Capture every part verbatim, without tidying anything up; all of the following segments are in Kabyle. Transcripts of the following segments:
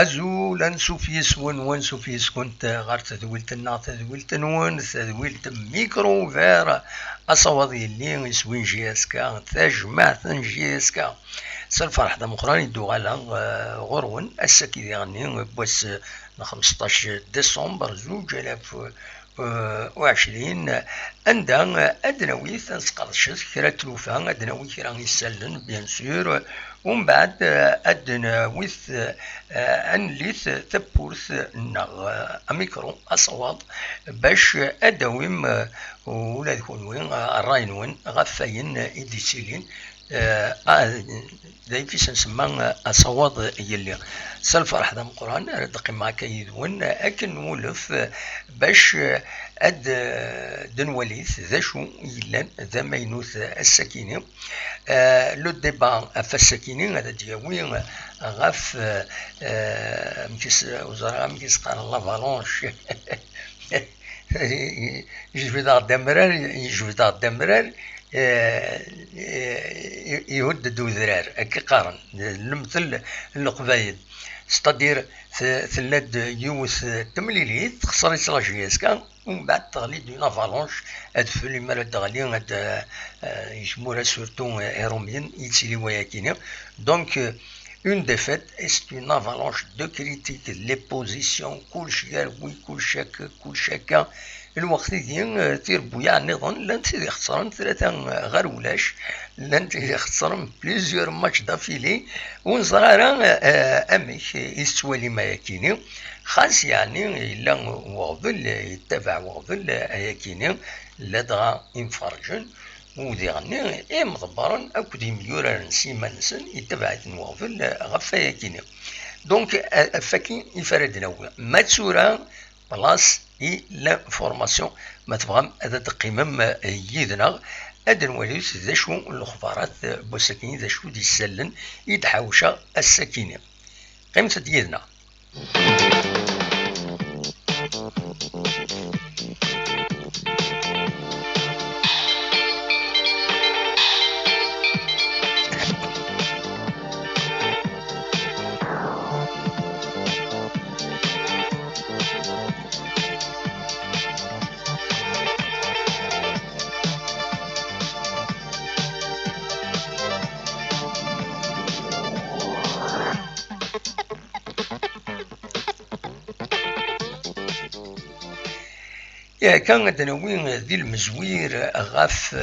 Azul, ansuf yes-wen, wansuf yes-kent ɣer tedwilt-nneɣ, tedwilt-nwen, tedwilt Micro Ouvert, asawaḍ yelli iswi n J S K, tajmaɛt n J S K. S lferḥ d ameqqran i d-uɣaleɣ, eh, ɣur-wen ass-agi diɣenni n wass n xmesṭac décembre zuǧ alaf u ɛecrin, anda ad d-nawi, ad nesqerdec kra n tlufa, ad d-nawi kra n yisallen, bien sûr, umbeɛd ad d-nawi, ad nelli tawwurt-nneɣ, amikru, asawaḍ, bac ad d-tawim ula d kunwi ṛṛay-nwen ɣef wayen i d-yettilin, eh, ah, d ayeffis nsemma, eh, asawaḍ yelli. S lferḥ d ameqqran ara d-qqimeɣ akka yid-wen, eh, akken nwulef, eh, bac, eh, ad, eh, d-nwali d acu yellan d amaynut, eh, ass-akini. Eh, le débat ɣef ass-akini ad d-yawi, eh, ɣef, eh, eh, amek is-, ur ẓriɣ amek i s-qqaren, l'avalanche. Yejbed-aɣ-d amrar, yejbed-aɣ-d amrar, eh, eh, ihudd-d udrar, akka qqaren, lemtel n Leqbayel. C'est-à-dire, te-, tella-d yiwet n temlilit, texṣer-itt la J S K, umbeɛd teɣli-d une avalanche, adfel imi ara d-teɣli, ad, eh, yekmura surtout, eh, Iṛumyen, yettili wayakini. Donc, eh, une défaite, et c'est une avalanche de critiques, les positions, kulci yerwi, kulci akka, kulci akka. Lweqt-agi, eh, tirebbuyaɛ nniḍen, llant tid ixeṣren tlata, eh, ɣer ulac, llant tid ixeṣren plusieurs matchs d'affilée, ur neẓri ara, eh, amek i tettwalim ayakini. Xas yeɛni yella weɣbel, yettabaɛ weɣbel ayakini, ladɣa imferrǧen, u diɣenni imḍebbren akked yimyuraren s yiman-nsen, yettabaɛ-iten weɣbel ɣef wayakini. Donc, a-, ɣef wakken i f ara d-nawi. Ma d tura, place i l'information. Ma tebɣam ad d-teqqimem, eh, yid-neɣ, ad d-nwali d acu n lexbarat, eh, n wass-akini, d acu d-issallen i d-ḥawceɣ ass-akini. Qqimet-d yid-neɣ. Akka ad d-nawi di lmezwir ɣef,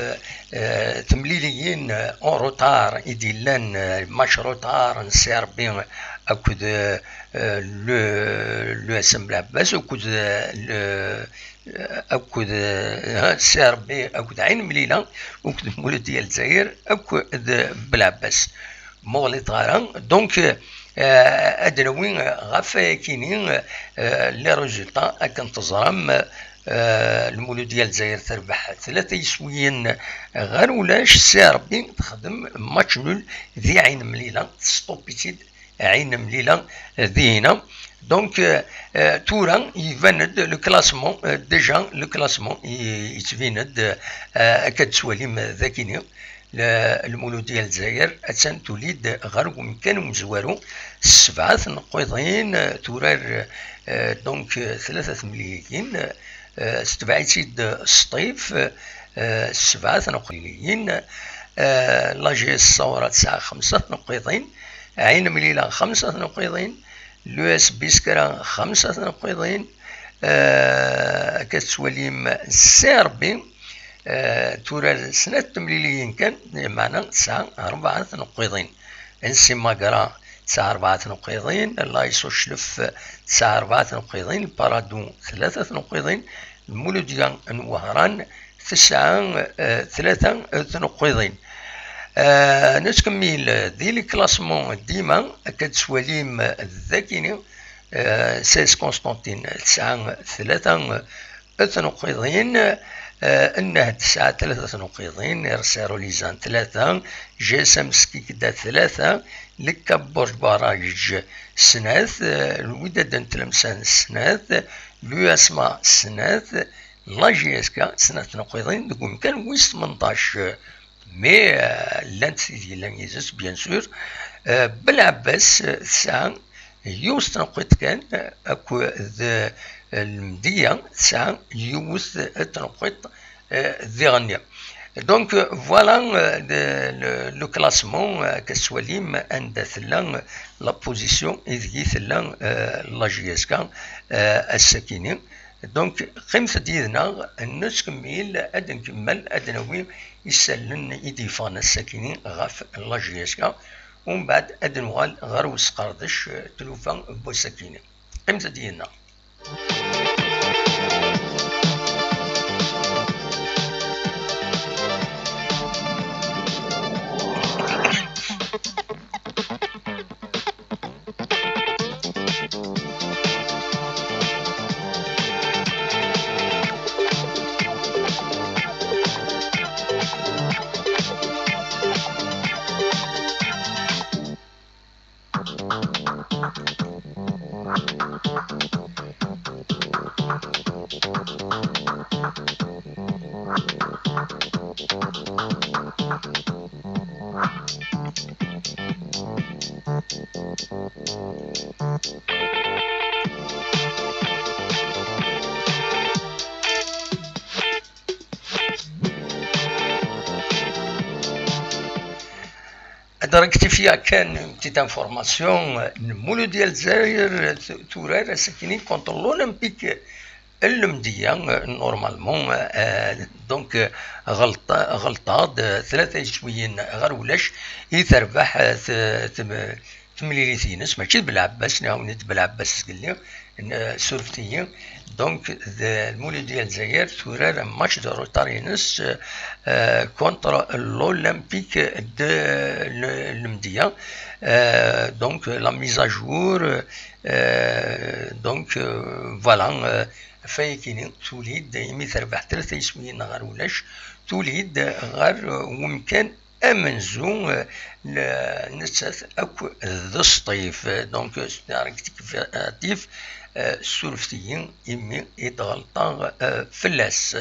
eh, temliliyin en retard i d-yellan, eh, match retard n C R B akked, eh, le, le S M Belɛebbas akked, eh, le, akked, eh, C R B akked Ɛin Mlila akked Muludya Lezzayer akked Belɛebbas. Ma ur ɣliḍeɣ ara. Donc, euh, ad d-nawi, euh, ɣef wayakini, euh, les résultats akken teẓram, euh, Lmuludya Lezzayer terbeḥ tlata yiswiyen ɣer ulac, C R B texdem match nul di Ɛin Mlila, tesṭup-itt-id Ɛin Mlila, euh, dihina. Donc, euh, euh, tura, iban-d le classement, euh, déjà, le classement, i-, yettbin-d, euh, akka d-tettwalim dagini, le, Lmuludya n Lezzayer, attan tuli-d ɣer wemkan umezwaru, s sebɛa tneqqiḍin, euh, turar, euh, donc, euh, tlata temliliyin, euh, tetbeɛ-itt-id Sṭif, euh, s sebɛa tneqqiḍin, euh, la G S Ṣawra tesɛa xemsa tneqqiḍin, Ɛin Mlila xemsa tneqqiḍin, l'U S B Skra xemsa tneqqiḍin, eh, akka tettwalim C R B, eh, turar snat temliliyin kan, meɛna tesɛa rebɛa tneqqiḍin. N Simagra tesɛa rebɛa tneqqiḍin, Lais Uclef tesɛa rebɛa tneqqiḍin, Paradu tlata tneqqiḍin, Lmuludya n Wehran tesɛa, eh, tlata tneqqiḍin. Eh, nettkemmil di le classement dima, akka d-tettwalim dagini, eh, C S Constantine tesɛa tlata tneqqiḍin, eh, Nnehd tesɛa tlata tneqqiḍin, R C R Olizan tlata, G S M Skikda tlata, Lkabburǧ Barrage snat, eh, Lwidad n Tlemsan snat, l'U S M A snat, la G S K snat tneqqiḍin deg umkan wis tmenṭac. Mais, euh, llant tid yellan yid-s, bien sûr. Euh, Belɛebbas, euh, tesɛa yiwet tneqqiḍt kan, euh, akked, euh, Lmedya tesɛa yiwet, euh, tneqqiḍt, euh, diɣenni. Donc, euh, voilà, euh, le, le, le classement, euh, akka tettwalim anda tella, euh, la position ideg tella, euh, la G S K, euh, ass-akini. Donc, qqimet-d yid-neɣ, nettkemmil, ad nkemmel, ad nawi isallen i d-yeffɣen ass-akini ɣef la G S K, umbeɛd ad nuɣal ɣer usqerdec, eh, tlufa n wass-akini. Qqimet-d yid-neɣ. Ad rectifier kan une petite information, Lmuludya n Lezzayer t-, turar ass-akini contre l'Olympique n Lmedya, euh, normalement, euh, donc, euh, ɣelṭ-, ɣelṭeɣ-d, euh, tlata iswiyen ɣer ulac i terbeḥ, euh, t-, tem-, temlilit-ines, mačči d Belɛebbas, nniɣ-awen-d Belɛebbas zgelli, n-, euh, surfet-iyi. Donc, d-, Lmuludya n Lezzayer turar match de retard-ines, euh, euh, contre l'Olympique de L-, Lmedya. Euh, donc, la mise à jour, euh, donc, euh, voilà, euh, Ɣef wayagi-nni, tuli-d, imi terbeḥ tlata iswiyen ɣer ulac, tuli-d ɣer, uh, wemkan amenzu, uh, n-, nettat akk d Sṭif. Donc, c'est un rectificatif, uh, surfet-iyi imi i d-ɣelṭeɣ, uh, fell-as.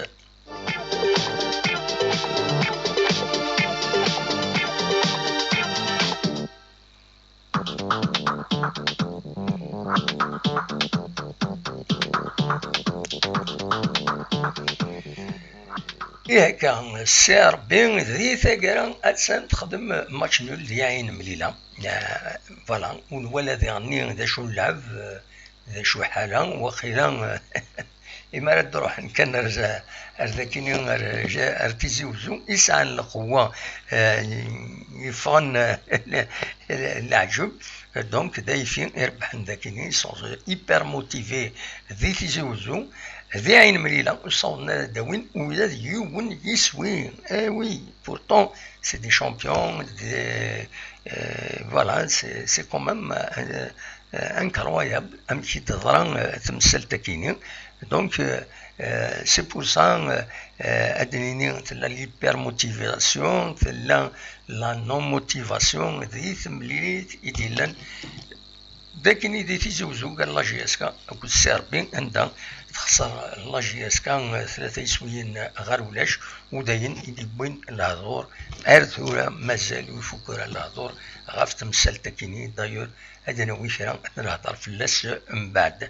Ih, akka, C R B di taggara attan texdem match nul di Ɛin Mlila. Ah, voilà, ur nwala diɣenni d acu n lɛeb, d acu ḥala, waqila, imi ara d-ruḥen kan ar, ar dakini, ar, ar Tizi Uzzu, i sɛan lqewwa, eh, yeffɣen, eh, leɛǧeb. Donc, d ayfi irebḥen dakini, ils sont hyper motivés di Tizi Uzzu, di Ɛin Mlila, ur ssawḍen ara ad d-awin ula d yiwen yiswi. Eh oui, pourtant, c'est des champions, des, euh, voilà, c'est, c'est quand même, euh, euh, incroyable amek i d-teḍra, euh, temsalt-akini. Donc, euh, euh, c'est pour ça, euh, euh, ad d-nini tella l'hypermotivation, tella la non-motivation di temlilit i d-yellan D akken i di Tizi Uzzu gar la J S K akked Sirbi, anda texṣer la J S K tlata iswiyen ɣer ulac, u d ayen i d-yewwin lehdur ar tura mazal ur ifuk ara lehdur ɣef temsalt akkin-i. D'ailleurs, ad d-nawi kra ad nehder fell-as mbeɛd.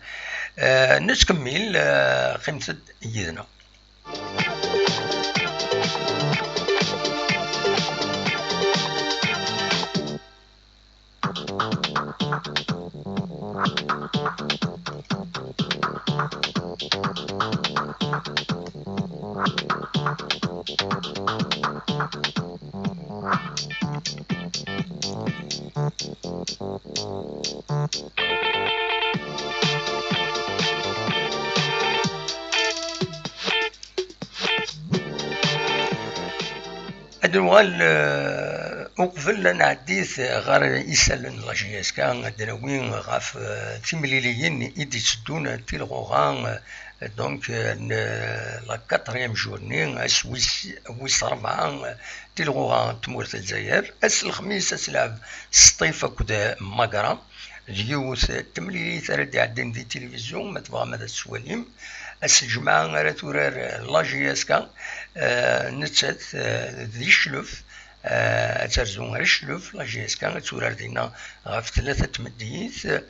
Eh, nettkemmil, eh, qqimet-d yid-neɣ. Ad nuɣal, eh, uqbel ad nɛeddi ɣer isallen n la J S K, ad d-nawi ɣef, eh, timliliyin i d-itteddun tilɣuɣa, eh, donc, eh, n, eh, la quatrième journée, ass wis, wis rebɛa, eh, tilɣuɣa n tmurt n Lezzayer. Ass n lexmis, ad tleɛb Sṭif akked Magra. D yiwet n temlilit ara d-iɛeddin di tilivizyu, ma tebɣam ad tt-twalim. Ass n lǧemɛa ara turar la J S K, eh, nettat, eh, di Cclef, eh, ad terzu ar Cclef, la J S K ad turar dinna ɣef tlata n tmeddit.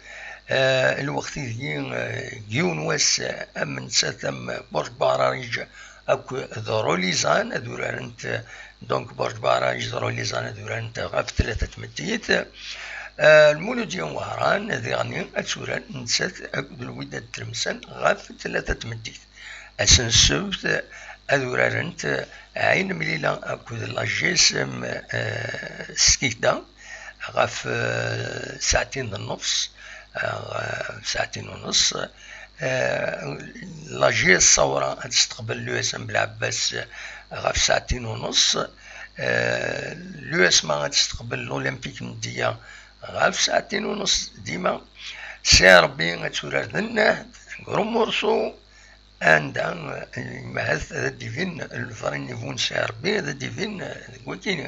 Eh, lweqt ideg, eh, deg yiwen wass, eh, am nettat am Burj Bahraij akked Rolizan ad urarent, eh, donc Burj Bahraij d Rolizan ad urarent ɣef tlata n tmeddit. Eh, Lmuludya n Wehran diɣen ad turar nettat akked Lwidad n Tlemsan ɣef tlata n tmeddit. Ass n ssebt ad urarent Ɛin Mlila akked la G S M, eh, Skikda ɣef, eh, saɛtin d nnefs, eh, saɛtin u nneṣ. Eh, la G S Ṣawra ad testeqbel l'U S M Belɛebbas ɣef saɛtin u nneṣ. Eh, l'U S M A ad testeqbel l'Olympique Medya ɣef saɛtin u nneṣ dima. Si Ṛebbi ad turar d nnehd, gros morceau, anda, eh, ahat ad d-ibin le vrai niveau n Si Ṛebbi, ad d-ibin, eh, deg wakini,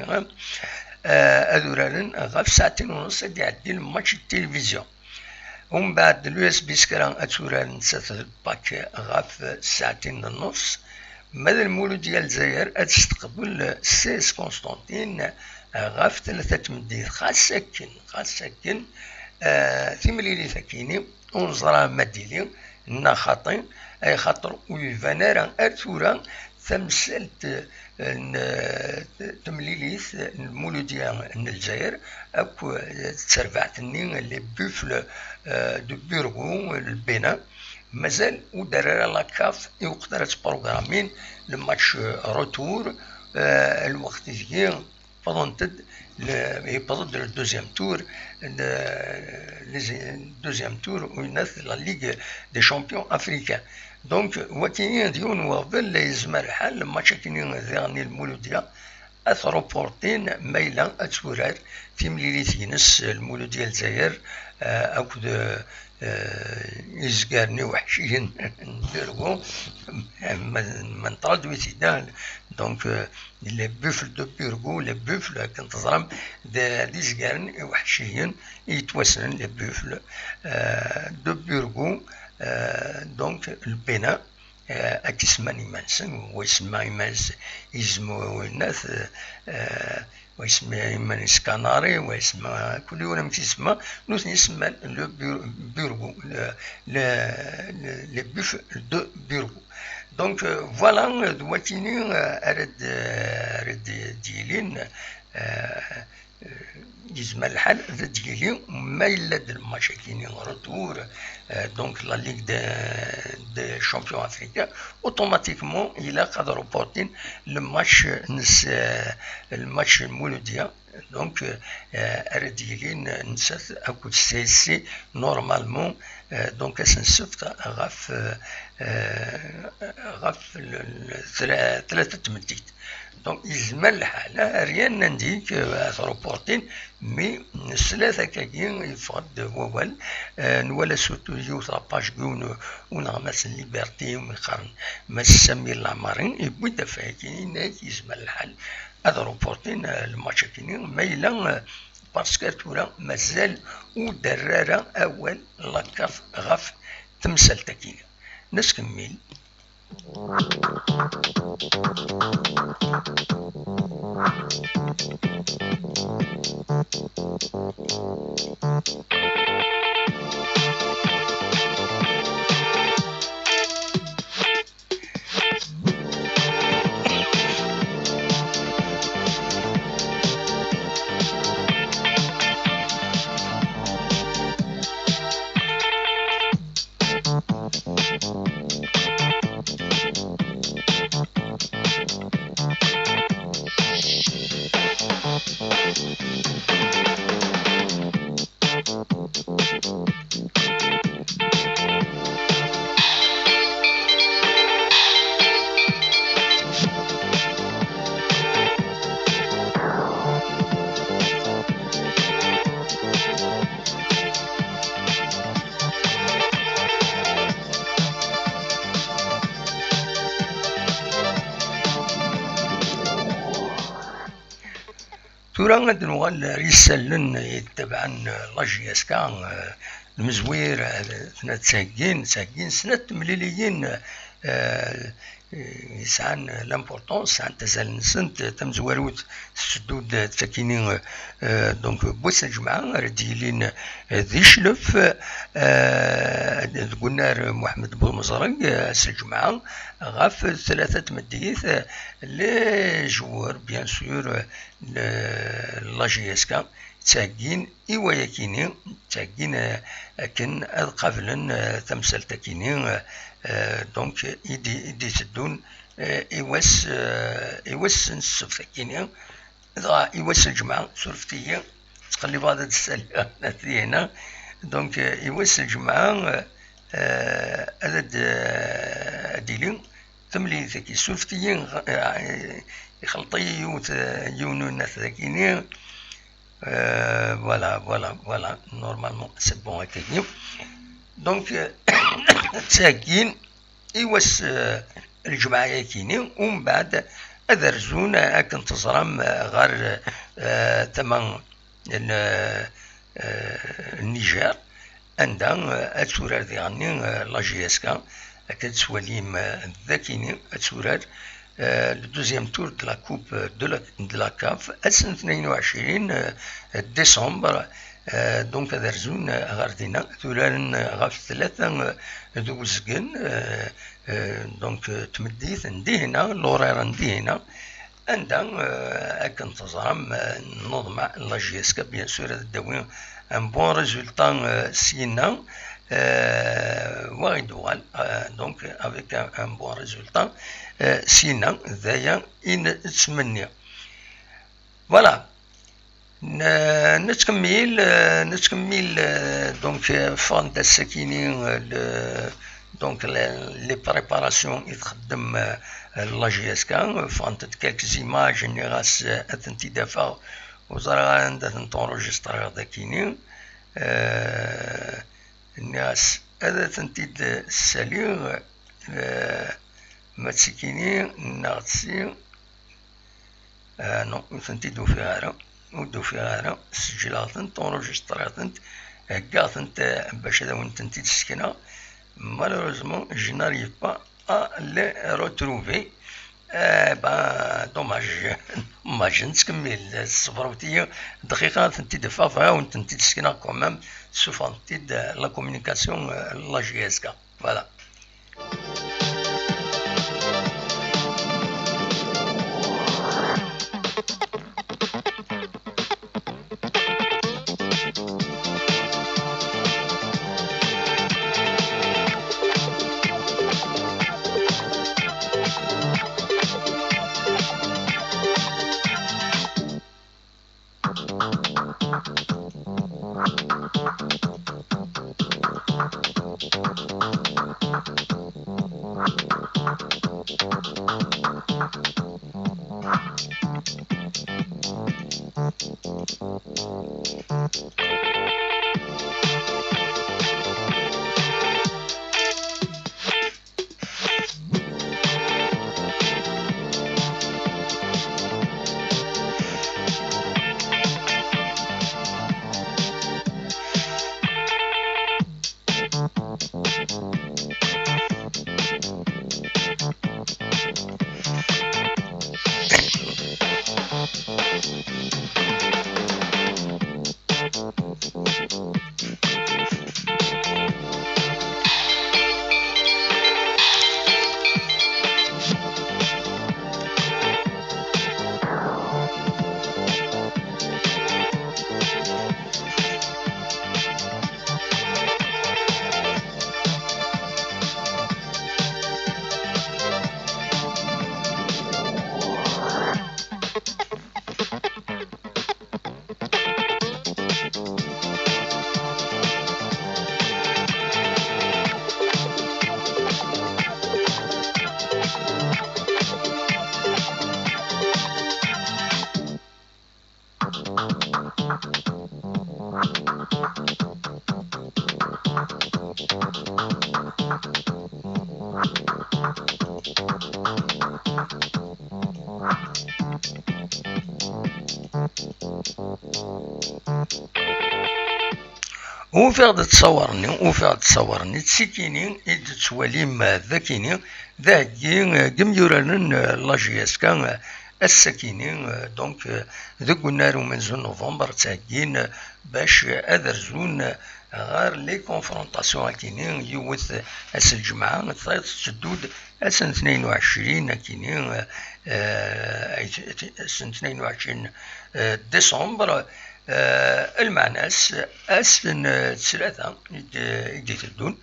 eh, ad uraren ɣef saɛtin u nneṣ, ad d-iɛeddi lmatch n tilivizyu. Umbeɛd, l'U S B Skra ad turar nettat d Pâques ɣef saɛtin d nnefs. Ma d Lmuludya Lezzayer ad testeqbel C S Constantine ɣef tlata n tmeddit. Xas akken, xas akken, eh, timlilit akkin-i ur neẓra ma d-tili neɣ xaṭi, axaṭer ur iban ara ar tura tamsalt, eh, n, eh, temlilit n Lmuludya n Lezzayer akk, eh, d terbaɛt-nni, les Buffles, eh, de Burgos, le Bénin. Mazal ur d-terri ara la CAF i weqt ara ttprogrammin le match, eh, retour, eh, lweqt ideg wwḍent-d le, yewweḍ-d le deuxième tour, le, les, deuxième tour, winat la Ligue des Champions Africains. Donc, waki d yiwen n weɣbel, yezmer lḥal, match akkin diɣen i Lmuludya, ad t-reportin ma yella ad turar timlilit-ines Lmuludya Lezzayer, eh, akked, eh, izgaren iweḥciyen n Burgos, ma, ma ntraduit-id, donc, eh, les Buffles de Burgos, les Buffles, akken teẓram, d, d izgaren iweḥciyen i yettwassnen, les Buffles, eh, de Burgos, eh, donc, le Bénin, eh, ad k-isemman iman-nsen, wa isemma iman-is izem, winat, eh, wa isemma iman-is Kanari, wa isemma, kul yiwen amek isemma, nutni semman le Bu-, Burgos, le, le, le, les Buffles de Burgos. Donc, euh, voilà, euh, d wakini, euh, ara d-, ara d-, d-yilin, euh, euh, yezmer lḥal ad d-yili ma yella-d lmatch-agi-nni retour, euh, donc la Ligue des, des Champions Africains, automatiquement ilaq ad reportin lmatch n s-, euh, lmatch n Muludya. Donc, euh, ara d-yilin nettat akked C S C, normalement, euh, donc ass n ssebt ɣef, euh, euh, ɣef l-, l-, tlata n tmeddit. Donc, yezmer lḥal, rien n'indique, euh, ad t-reportin, mais nesla-t akkagi, yeffeɣ-d wawal, euh, nwala surtout yiwet la page n yiwen uneɣmas n Liberté, win qqaren Mass Samir Lamari, yewwi-d afayagi, yenna-yak yezmer lḥal ad reportin, euh, lmatch-agi-nni, ma yella, euh, parce que ar tura mazal ur d-terri ara awal la CAF ɣef temsalt-agi. Nettkemmil. Tura ad nuɣal ar yisallen yettabaɛen la J S K, eh, nmezwir, eh, ttheggin, ttheggin snat temliliyin, eh, yesɛan l'importance, sɛant azal-nsent, tamezwarut tetteddu-d d takini, eh, donc, n wass n lǧemɛa ara d-yilin, eh, di Cclef, eh, deg unnar Muḥemmed Bumeẓreg, eh, ass n lǧemɛa, ɣef tlata tmeddit, eh, les joueurs, bien sûr, eh, n la J S K, ttheggin i wayakini, ttheggin, eh, akken ad qablen, eh, tamsalt-akini, eh, eh, donc, i d-, i d-iteddun, eh, i wass, eh, i wass n ssebt-akini, dɣa i wass n lǧemɛa, surfet-iyi, ttqellibeɣ ad d-ssaliɣ dihna, donc, eh, i wass n lǧemɛa, eh, eh, ad d-, eh, ad d-tili temlilit-agi, surfet-iyi, eh, ixelṭ-iyi yiwet, eh, yiwen unat dagini. Euh, voilà, voilà, voilà. Normalement, c'est bon, akkagi. Donc, euh, tteggin i wass, euh, lǧemɛa-yakini, umbeɛd ad rzun, euh, akken teẓram, euh, ɣer, euh, tama n, euh, Niger, anda, euh, ad turar diɣenni, euh, la J S K, akka ad twalim, euh, dakini ad turar, euh, le deuxième tour de la Coupe de la, de la CAF, ass n tnayen u ɛecrin, euh, décembre, euh, donc ad rzun, euh, ɣer dinna, ad uraren, euh, ɣef tlata, euh, d uzgen, euh, euh, donc, euh, tmeddit n dihna, l'horaire n dihna, anda, euh, akken teẓram, euh, nnuḍma la J S K, bien sûr, ad d-tawi un bon résultat, euh, syenna, euh, wa i d-uɣal, euh, donc, avec un, un bon résultat, euh, syenna, d aya i nettmenni. Voilà. N-, nettkemmil, euh, nettkemmil, euh, donc, euh, ffɣent-d ass-akini, euh, le, donc, les, les préparations i txeddem, euh, la J S K, ffɣent-d quelques images, nniɣ-as, euh, ad tent-id-afeɣ, ur ẓriɣ ara anda tent-enregistriɣ dakini, euh, nniɣ-as ad tent-id-ssaliɣ, euh, ma d tikini, neɣ d ti, Ah, non, ur tent-id-ufiɣ ara. Ur d-ufiɣ ara. Sǧeleɣ-tent, enregistriɣ-tent, heggaɣ-tent, eh, bac ad awen-tent-id-sekneɣ. Malheureusement, je n'arrive pas à les retrouver. Eh ben, dommage. Dommage. Nettkemmil. Ṣebṛet-iyi dqiqa, ad tent-id-afeɣ, bɣiɣ ad awen-tent-id-sekneɣ quand même. Ssufɣemt-id, eh, la communication, eh, la J S K. Voilà. Ufiɣ-d ttṣawar-nni, ufiɣ-d ttṣawar-nni, d tikini i d-tettwalim d akini, d aheggi, eh, n yimyuraren, eh, n la J S K, eh, ass-akini, eh, donc, eh, deg unnar umenzu n november, ttheggin, eh, bac ad rzun, eh, ɣer les confrontations akini, yiwet, eh, ass n lǧemɛa, tayeḍ tetteddu-d ass n tnayen u ɛecrin akini, eh, eh, ass n tnayen u ɛecrin, eh, décembre, eh, lmeɛna-s ass n, eh, ttlata i d-, i d-iteddun.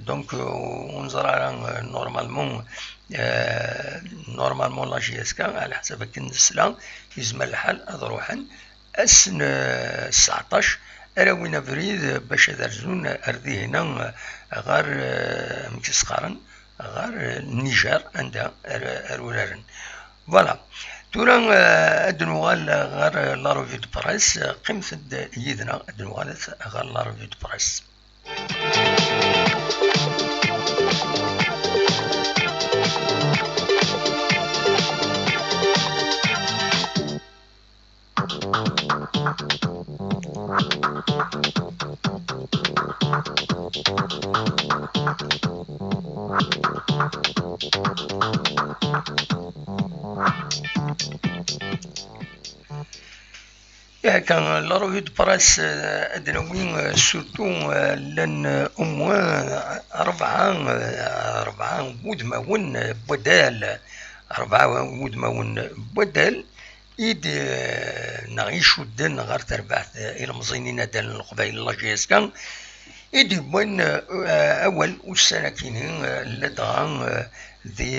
Donc, eh, ur neẓra ara, eh, normalement, eh, normalement la J S K, ɛla ḥsab akken nesla, yezmer lḥal ad ruḥen ass n, eh, sseɛṭac ara win abrid, eh, bac ad rzun ar dihina, eh, ɣer, eh, amek i s-qqaren, ɣer, eh, Niger, anda ar, ar uraren. Voilà. Tura, eh, ad nuɣal ɣer, eh, la revue de presse. Qqimet-d yid-neɣ, ad nuɣal ɣer la revue de presse. Yakan, la revue de presse, eh, ad d-nawi, eh, surtout, eh, llan, eh, au moins, eh, rebɛa, eh, rebɛa n wudmawen, eh, n waddal, rebɛa n wudmawen n waddal, i d, eh, neɣ icudden ɣer terbaɛt, eh, ilemẓiyen inaddalen n Leqbayel, la J S K, i d-yewwan, eh, awal ussan-akini, eh, ladɣa, eh, di,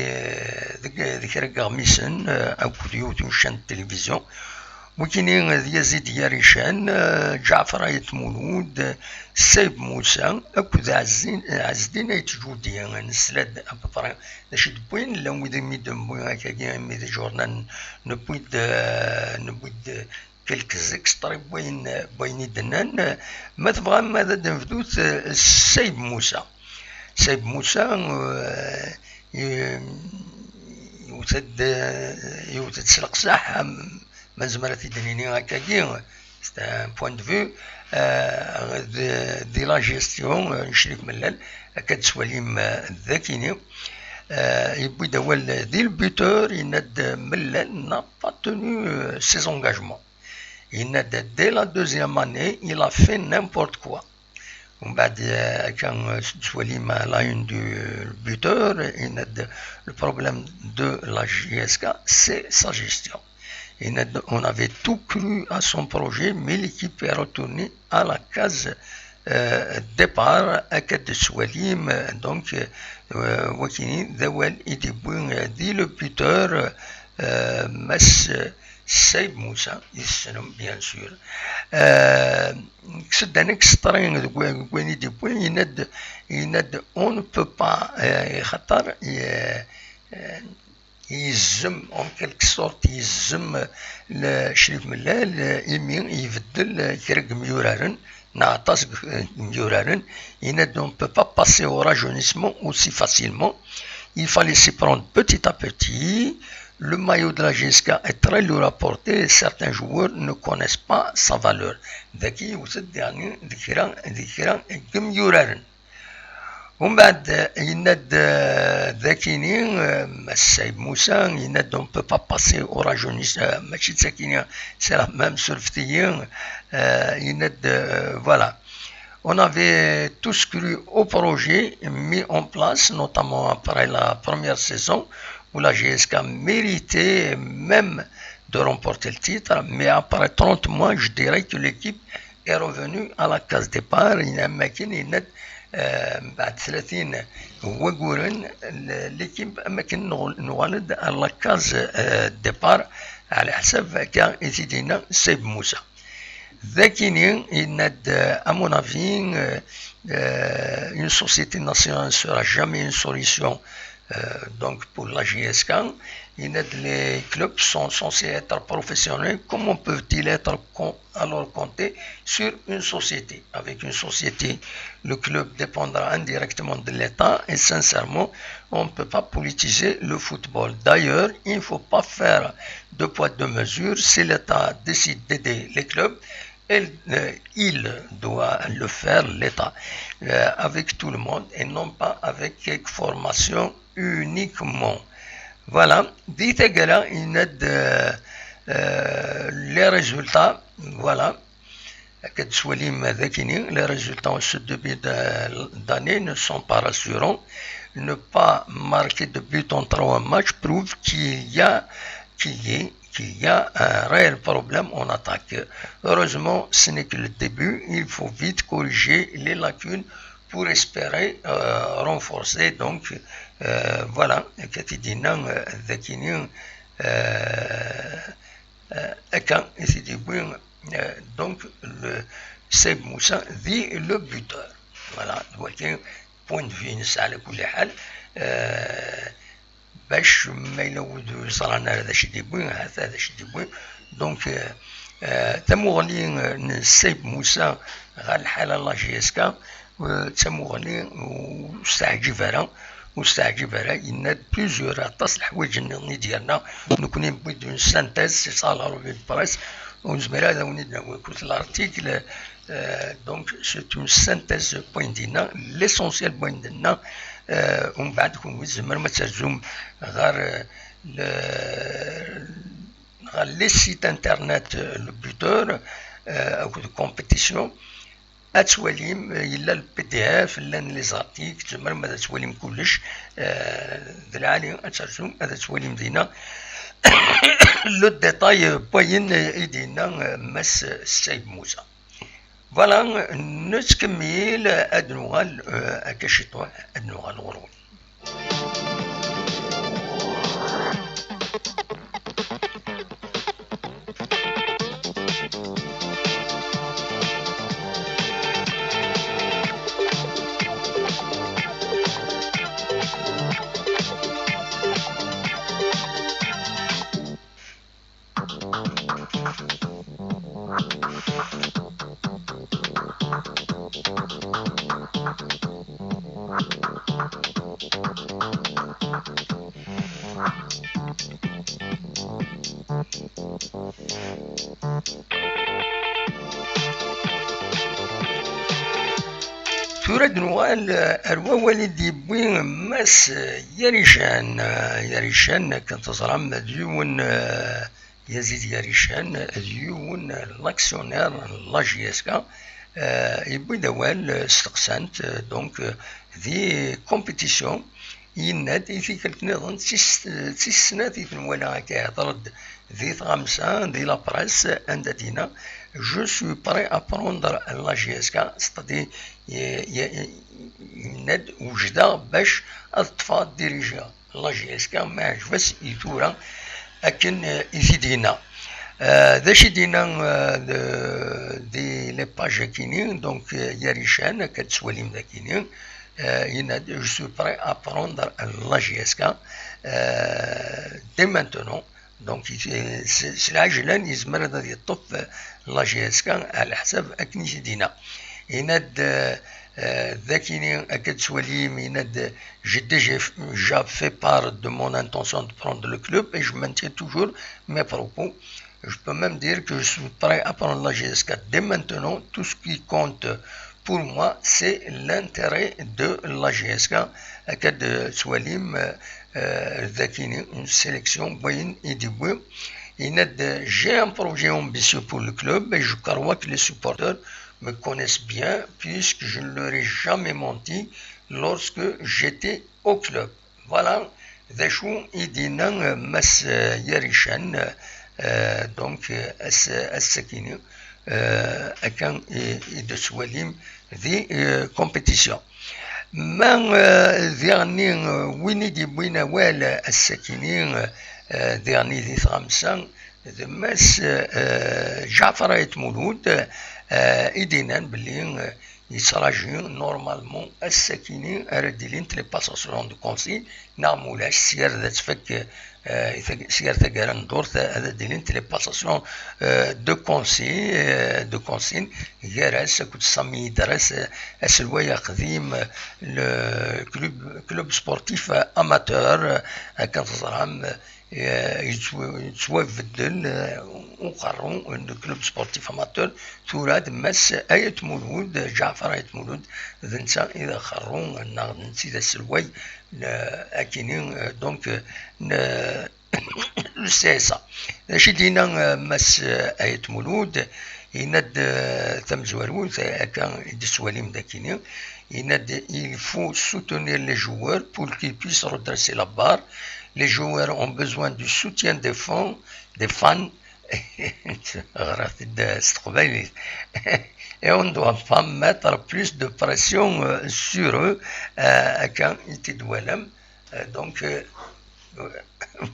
deg, di kra n yeɣmisen, eh, akked yiwet n ccan n tilivizyu. Wikini d Yazid Yarican, eh, Ǧaɛfer Ayt Mulud, Sayb Musa, akked Ɛezzin-, Ɛezdin Ayt Ǧudi. Nesla-d à peu près d acu i d-wwin, llan wid imi d-newwi akkagi, imi d iǧurnan, newwi-d, eh, newwi-d quelques extraits n wayen, n wayen i d-nnan. Ma tebɣam ad d-nebdut, eh, s Sayb Musa. Sayb Musa, eh, i-, iwet-d, eh, iwet-d s leqzaḥ, am, ma nezmer ad t-id-nini akkagi, c'est un point de vue, euh, de, de la gestion, euh, n Crif Mellal, akka d-tettwalim, euh, d akini. Euh, yewwi-d awal di le buteur, yenna-d Mellal n'a pas tenu, euh, ses engagements. Yenna-d, dès la deuxième année, il a fait n'importe quoi. Umbeɛd, euh, akka, euh, tettwalim à la une du, euh, buteur, yenna-d, le problème de la J S K, c'est sa gestion. Yenna-d, on avait tout cru à son projet, mais l'équipe est retournée à la case, euh, départ. Akka d-tettwalim, euh, donc, euh, wakini d awal i d-yewwi, euh, di le buteur, euh, Mass, euh, Sayb Musa, i tessnem, bien sûr. Euh, kkes-d un extrait deg wa-, deg wayen i d-yewwi, yenna-d, yenna-d, on ne peut pas, euh, xaṭer, euh, euh, yezzem, en quelque sorte, yezzem, euh, le Crif Mellal, euh, imi ibeddel, euh, kra n yimyuraren, neɣ aṭas n yimyuraren, yenna-d, on ne peut pas passer au rajeunissement aussi facilement. Il fallait s'y prendre petit à petit. Le maillot de la J S K est très lourd à porter et certains joueurs ne connaissent pas sa valeur. Dagi, iwet-d, yeɛni, d kra, d kra n yimyuraren. Umbeɛd, eh, yenna-d, eh, dakini, eh, Mass Saïd Moussa, yenna-d: « On peut pas passer au rajeunisseur. » Eh, mačči d takini, c'est la même, surfet-iyi. Eh, yenna-d, eh, voilà. On avait tous cru au projet mis en place, notamment après la première saison, où la J S K méritait même de remporter le titre, mais après trente mois, je dirais que l'équipe est revenue à la case départ. Yenna-d, eh, mbeɛd tlatin n wayyuren, l-, l'équipe, am akken nuɣ-, nuɣal-d à la case, eh, départ, ɛla ḥsab akka i t-id-yenna Saïd Moussa. Dakini, yenna-d, eh, à mon avis, eh, eh, une société nationale ne sera jamais une solution, eh, donc pour la J S K. Yenna-d, les clubs sont censés être professionnels. Comment peuvent-ils être con-, alors compter sur une société ? Avec une société, le club dépendra indirectement de l'État et sincèrement, on ne peut pas politiser le football. D'ailleurs, il ne faut pas faire deux poids, deux mesures. Si l'État décide d'aider les clubs, elle, euh, il doit le faire, l'État, euh, avec tout le monde et non pas avec quelques formations uniquement. Voilà, di taggara, yenna-d, euh, euh, les résultats, voilà. Akka d-tettwalim dakini, les résultats en ce début de, d'année ne sont pas rassurants. Ne pas marquer de but en trois matchs prouve qu'il y a, qu'il y a, qu'il y a un réel problème en attaque. Heureusement, ce n'est que le début. Il faut vite corriger les lacunes pour espérer, euh, renforcer. Donc, euh, voilà, akka i t-id-yenna, euh, dakini, euh, euh, akka i t-id-yewwi, euh, donc, le Saïd Moussa, dit le buteur. Voilà, d wagi point de vue-ines ɛla kulli ḥal. Euh, bac ma yella wid ur yeẓran ara d acu i d-yewwi, hata d acu i d-yewwi. Donc, euh, euh, tamuɣli, euh, n Saïd Moussa ɣer lḥala n la J S K, euh, d tamuɣli ur s-teɛǧib ara, ur s-teɛǧib ara. Yenna-d plusieurs, aṭas n leḥwayeǧ nniḍen i d-yerna. Nekkni newwi-d une synthèse, c'est ça la revue de presse. Ur nezmir ara ad awen-id-nawi akk l'article, euh, donc c'est une synthèse n wayen d-yenna, l'essentiel n wayen d-yenna. Euh, umbeɛd kunwi tzemrem ad terzum ɣer, euh, le, ɣer les sites internet, euh, le buteur, euh, akked compétition. Ad twalim, euh, yella le P D F, llan les articles, tzemrem ad twalim kullec, euh, d lɛali ad terzum, ad twalim dina le détail, euh, n wayen, euh, i d-yenna, euh, Mass Saïd Moussa. Voilà, nettkemmil, ad nuɣal, euh, akka ciṭuḥ, ad nuɣal ɣur-wen. Tura ad nuɣal ar wawal i d-yewwi Mass Yarican. Yarican, akken teẓram, d yiwen, eh, Yazid Yarican, d yiwen n l'actionnaire n la J S K. Eh, yewwi-d awal, eh, steqsan-t, eh, donc, eh, di compétition, yenna-d i tikkelt nniḍen, d tis-, d tis snat i t-nwala akka ihḍer-d di tɣamsa, di la presse, anda d-yenna: « Je suis prêt à prendre la J S K », c'est-à-dire, ye-, ye-, yenna-d: « Wejdeɣ bac ad ṭṭfeɣ ad dirijiɣ la J S K, ma yeɛjeb-as i tura, akken, eh, i t-id-yenna. » Eh, d acu i d-yenna, eh, de-, di les pages akini, donc, eh, Yarican, akka d-tettwalim dakini, eh, yenna-d: « Je suis prêt à prendre la J S K, eh, dès maintenant. » Donc, i-, s-, s lɛejlan yezmer ad yeṭṭef, eh, la J S K ɛla ḥsab akken i t-id-yenna. Yenna-d, eh, eh, dakini, akka d-tettwalim, yenna-d: « J'ai déjà f-, déjà fait part de mon intention de prendre le club et je maintiens toujours mes propos. Je peux même dire que je suis prêt à prendre la J S K dès maintenant. Tout ce qui compte Pour moi, c'est l'intérêt de la J S K. Akka d-tettwalim, euh, euh, dakini, une sélection, wayen i d-yewwi. Yenna-d, j'ai un projet ambitieux pour le club et je crois que les supporters me connaissent bien puisque je ne leur ai jamais menti lorsque j'étais au club. Voilà d acu i d-yenna, euh, Mass, euh, Yarican, euh, donc, euh, ass-, ass-akini, euh, akka i, i d-tettwalim di, euh, compétition. Ma, euh, diɣenni, euh, win i d-yewwin awal ass-akini, euh, euh, diɣenni di tɣamsa, d Mass, euh, Ǧaɛfar Ayt Mulud, euh, i d-yennan belli, euh, yettṛaǧi normalement ass-akini ara d-ilint les passations de consigne, neɣ mulac, syer ad tfak, euh, tag-, syer taggara n ddurt, ad d-ilint les passations, euh, de consigne, euh, de consigne, gar-as akked Sami Idres, euh, aselway aqdim, euh, le club, club sportif, euh, amateur, euh, akken teẓram, euh, eh, yettwa-, yettwabeddel, eh, uqerru n club sportif amateur, tura d Mass Ayt Mulud, Ǧaɛfar Ayt Mulud, d netta i d axerru, neɣ d netta i d aselway, eh, akini, eh, donc, eh, n, le C S A. D acu i d-yenna, eh, Mass, eh, Ayt Mulud? Yenna-d, eh, tamezwarut, eh, akka i d-tettwalim d akini, yenna-d, il faut soutenir les joueurs pour qu'ils puissent redresser la barre. Les joueurs ont besoin du soutien des fans, des fans. Ɣriɣ-t-id s teqbaylit. Et on ne doit pas mettre plus de pression, euh, sur eux. Euh, akka i t-id-twalam. Euh, donc, euh,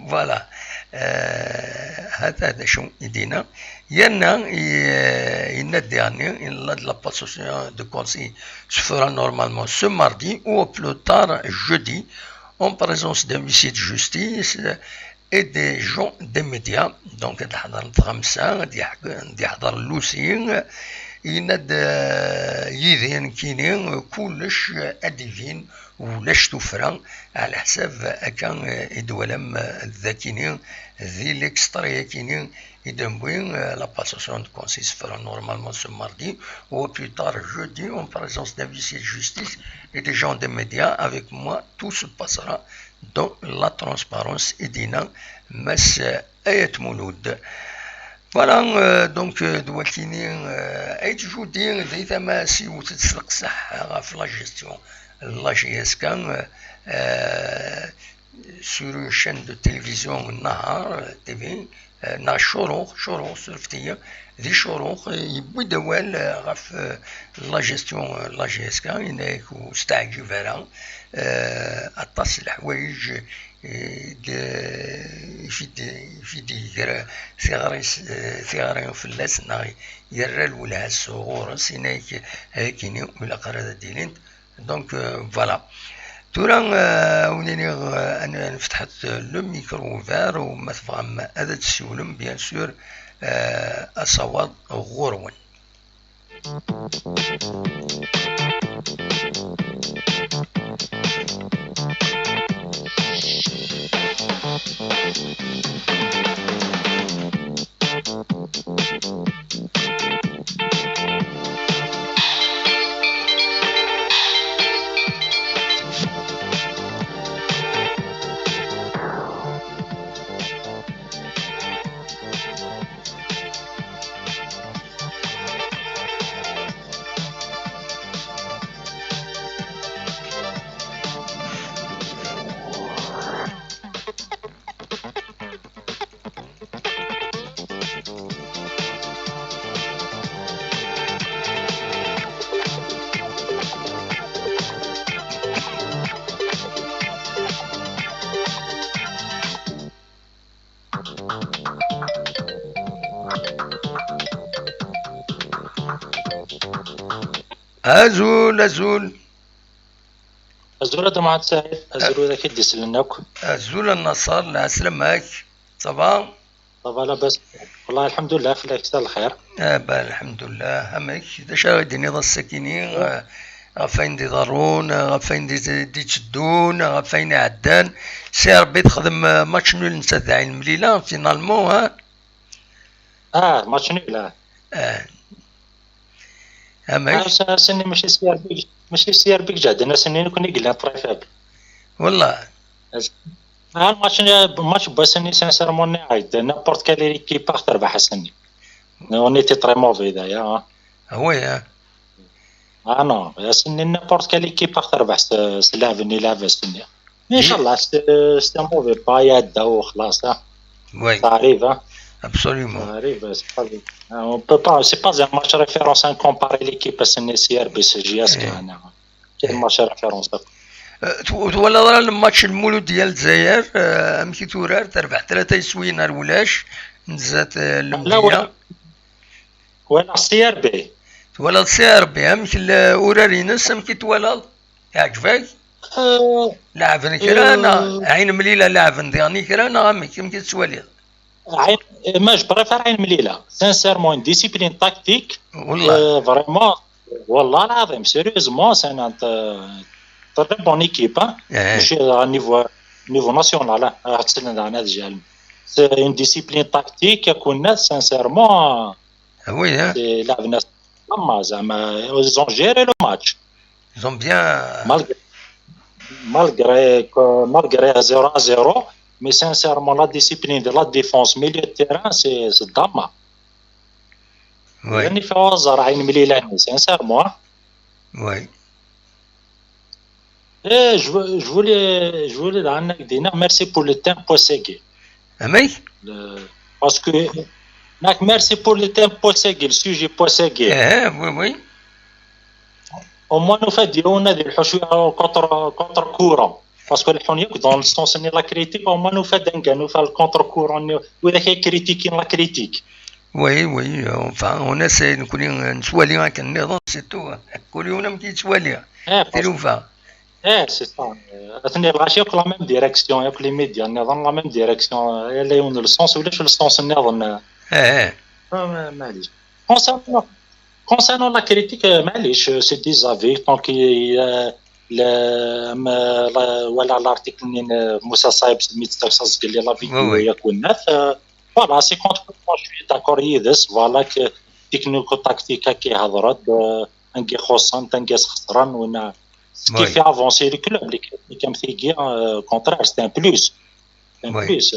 voilà. Euh, hata d acu i d-yenna. Yerna, i-, yenna-d diɣenni, yenna-d la passation de consigne se fera normalement ce mardi ou au plus tard jeudi, en présence d'un huissier de justice et des gens des médias. Donc, ad ḥeḍren tɣamsa, ad yeḥ-, ad yeḥḍer l'huissier, yenna-d, euh, yid-i nekkini, kullec ad d-ibin, ulac tuffra, ɛla ḥsab akka, euh, i d-twalam, euh, dakini, di l'extrait-akini, i d-newwi, euh, la passation de consigne se fera normalement ce mardi, ou au plus tard jeudi, en présence d'un huissier de justice et des gens des médias. Avec moi, tout se passera dans la transparence, i d-yenna Mass Ayt Mulud. Voilà, euh, donc, euh, d wakini, euh, ay d-judi, d ay tama s yiwet d s leqseḥ ɣef la gestion, la J S K, euh, euh, sur une chaîne de télévision, Nahar, euh, T V, euh, neɣ Curuɣ, Curuɣ, surfet-iyi, di Curuɣ, euh, yewwi-d awal, euh, ɣef, euh, la gestion, euh, la J S K, yenna-yak ur s-teɛǧib ara, euh, aṭas n leḥwayeǧ, euh, d-, i fi d-, i fi d-yegra tiɣri s-, euh, tiɣri fell-as, neɣ yerra lwelha-s ɣur-s, yenna-yak, ayakini ur ilaq ara ad d-ilint. Donc, euh, voilà. Tura, euh, ad wen-iniɣ, euh, ad n-, ad nefteḥ, euh, le micro ouvert, u ma tebɣam ad d-tessiwlem, bien sûr, euh, asawaḍ ɣur-wen. Azul, azul. Azul a Dda Mɛad Saɛid, azul wid ak-id-isellen akk. Azul a Nnaṣer, lɛeslama-k. Ça va? Ça va, labas. Wallah, lḥemdullah, fell-ak, s lxir. Ah, bah, lḥemdullah. Amek, d acu ara d-tiniḍ ass-akini, eh, ɣef wayen d-iḍerrun, eh, ɣef wayen d-, d-itteddun, eh, ɣef wayen iɛeddan? Si Rebbi texdem, eh, match nul netta d Ɛin Mlila, finalement, hein? Ah, match nul, ah. Ah. Amek? Ass-nni mačči s yerbi, mačči s yerbi ǧehden, ass-nni nekkni i yellan très faible. Wallah. Ah, match, match n wass-nni, sincèrement, nniɣ-ak-d, n'importe quelle équipe ad terbeḥ ass-nni. On était très mauvais d'ailleurs, hein. Ah oui, hein. Ah non, ass-nni n'importe quelle équipe ad terbeḥ s, s lɛeb-nni lɛeb ass-nni. Inchallah, c'est, c'est un mauvais pas, iɛedda u xlaṣ, hein. Oui. Ça arrive, hein. Absolument. Ça arrive, c'est pas, on peut pas, c'est pas un match référence à comparer l'équipe ass-nni s yerbi s J S K, eh, hein. Quel match référence, hein. Eh, tw-, twalaḍ ara lmatch n Mulud n Lezzayer, eh, amek i turar, terbeḥ tlata iswiyen ar wulac, n zdat, eh, Lemdiya. Walaɣ C R B. Twalaḍ C R B, amek l-, urar-ines, amek i twalaḍ? Iɛǧeb-ak? Euh, leɛben kra, euh, neɣ Ɛin Mlila leɛben diɣen kra, neɣ amek, amek i tettwaliḍ? Ɛin, ma je préfère Ɛin Mlila. Sincèrement, une discipline tactique, euh, vraiment, والله العظيم, sérieusement, c'est une, euh, très bonne équipe, hein. Eh. Mačči à niveau, niveau national, hein. C'est une discipline tactique, sincèrement, ah oui, hein. C'est la, زعما, ils ont géré le match. Ils ont bien. Malgré, malgré que, malgré zéro à zéro, mais sincèrement, la discipline de la défense, milieu de terrain, c'est, c'est Dama. Oui. يعني في هزار عين مليلة, sincèrement. Oui. Eh, je veux, je voulais, je voulais dire, merci pour le temps passé. Amek? Le, parce que, merci pour le temps passé, le sujet passé. Eh, oui, oui. Au moins, nous fait dire, on a des, contre, contre courant. Parce que le, dans le sens de la critique, au moins, nous fait dingue, nous fait le contre courant, nous fait critiquer la critique. Oui, oui, euh, enfin, on essaie, nekkni, euh, nettwali akken nniḍen, c'est tout. Kul yiwen amek yettwali. Eh, parce que, tilufa. Eh, c'est ça. Euh, atni lɣaci akk la même direction, akk les médias, nniḍen la même direction. Euh, yella yiwen le sens, ulac le sens nniḍen. Eh, eh. Ah, ma-, معليش. Concernant, concernant la critique, euh, معليش, euh, c'est des avis, tant que, euh, le, ma-, la, ولا l'article n, euh, Moussa Saïb, mi d-tessawleḍ, la vidéo, oui, oui, yak wnat, euh, voilà, c'est contre moi, je suis d'accord, yid-s, voilà, que technico-tactique, akka i hedreḍ, euh, anga ixuṣṣen, anga yesxeṣren, wina, ce qui, oui, fait avancer le club, les critiques am tigi, euh, au contraire, c'est un plus. C'est un, oui, plus.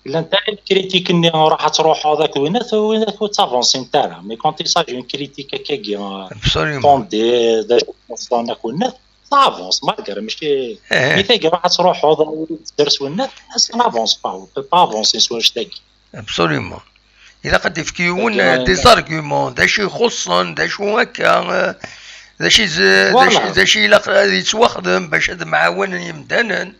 Llant ara critique-nni, ruḥ ad truḥeḍ ak winat, winat ur ttavansin ara. Mais quand il s'agit une critique akkagi, euh, absolument, fondée, d acu yeḍran ak winat, ça avance, malgré, mačči, eh, mi tagi ruḥ ad truḥeḍ, ur d-tsers winat, ça n'avance pas, on peut pas avancer s wannect-agi. Absolument. Ilaq ad d-ifk yiwen, eh, des arguments, d acu ixuṣṣen, d acu akka, eh, d acu i z-, d acu, voilà, d acu ilaq ad yettwaxdem bac ad mɛawanen yimdanen.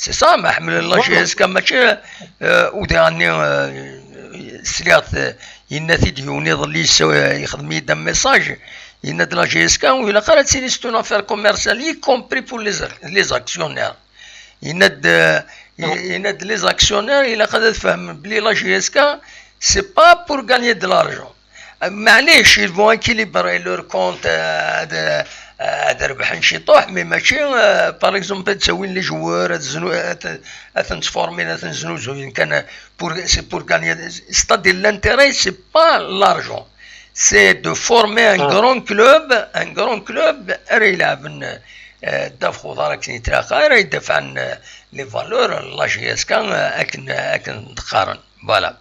C'est ça, ma ḥemmlen la, voilà, J S K, mačči, eh, udiɣ-nni, eh, sliɣ-t, eh, yenna-t-id yiwen iḍelli, yessa-, eh, yexdem-iyi-d un message, yenna-d la J S K, ur ilaq ara ad tili, c'est une affaire commerciale, y compris pour les, les actionnaires. Yenna-d, eh, yenna-d les actionnaires, ilaq ad fehmen belli la J S K, c'est pas pour gagner de l'argent. Maɛlic, ils vont équilibrer leur compte, euh, ad, ad rebḥen ciṭuḥ, mais mačči, euh, par exemple, ad ttawin les joueurs, ad znu-, ad, ad ten-ttformin, ad ten-znuzuyen kan, pour, c'est pour gagner. C'est-à-dire, l'intérêt, c'est pas l'argent. C'est de former un, ah, grand club, un grand club, ara ilɛeben, euh, ddabex uḍar akken yettlaqa, ara idafɛen, euh, les valeurs, la J S K, euh, akken, akken d-qqaren. Voilà.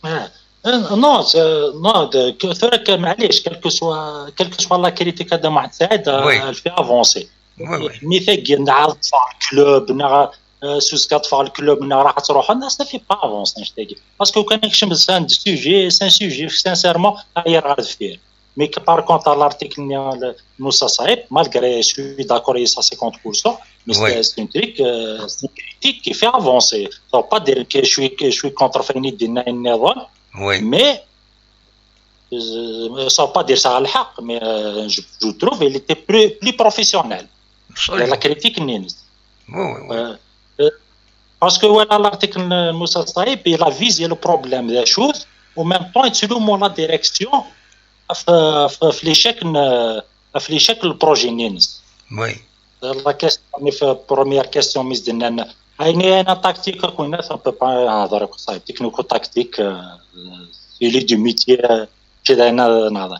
Ah, ah, non, c'est, non, de, que, tura que, معليش, quelle que soit, quelle que soit la critique de Mohamed Saïd, euh, oui, elle fait avancer. Oui, oui. Mais fait, il y a un club, euh, سوسكا تفعل الكلوب، راح تروح، ça fait pas avancer, je te dis. Parce que quand même, c'est un sujet, c'est un sujet, sincèrement, à y revenir. Mais que par contre, à l'article, Moussa Saïb, malgré, je suis d'accord, il est à cinquante pour cent, mais, oui, c'est, c'est un truc, euh, c'est une critique qui fait avancer. Ça veut pas dire que je suis, que je suis contre Fayni Dina et Néron, oui, mais, euh, ça veut pas dire ça à le haq, mais, euh, je, je trouve qu'il était plus, plus professionnel. Absolument. La critique, Nins. Oui, oui, oui. Euh, euh, parce que, voilà, l'article, euh, Moussa Saïb, il a visé le problème des choses, en même temps, il se la direction في، في، في l'échec، في l'échec le projet Nins. Oui. La question, la première question, mais c'est une, une tactique, on peut pas, technico-tactique, euh, il est du métier, euh, كذا، هنا نهضر.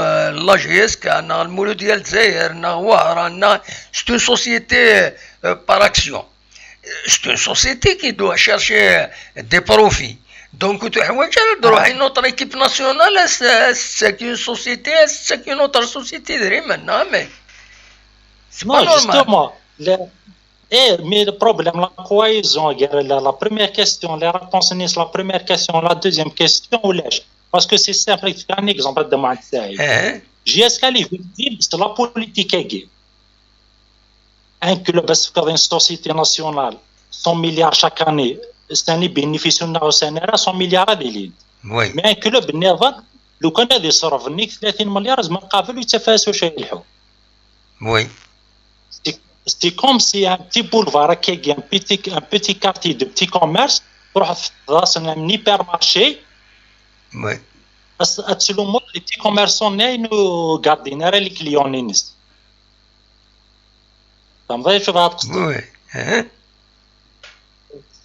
euh, la J S K, neɣ Lmulud n Lezzayer, neɣ Wehran, neɣ, c'est une société, euh, par action. C'est une société qui doit chercher des profits. Donc, tu vois, tu dois une autre équipe nationale, c'est c'est une société, c'est une autre société, vraiment, non, mais c'est pas Non, normal. Justement, le, eh, mais le problème, la cohésion, la, la première question, les réponses, la première question, la deuxième question, ou l'âge. Parce que c'est simple, c'est un exemple de Mansaï. Hein? J S K, les victimes, c'est la politique. Un club, c'est une société nationale, cent milliards chaque année, c'est un bénéfice, c'est un cent milliards à l'élite. Oui, Mais un club, never, لو كان هذه صرف نيك ثلاثين مليار، زعما قابل يتفاسوا شي يلحو. oui, C'est comme si un petit boulevard, un petit, un petit quartier de petits commerces, تروح تفضى un hypermarché, oui. تلوموا les petits commerçants ناين وقاردين راه les clients نينس. فهمت شو بغا تقصد؟ Oui. Hein?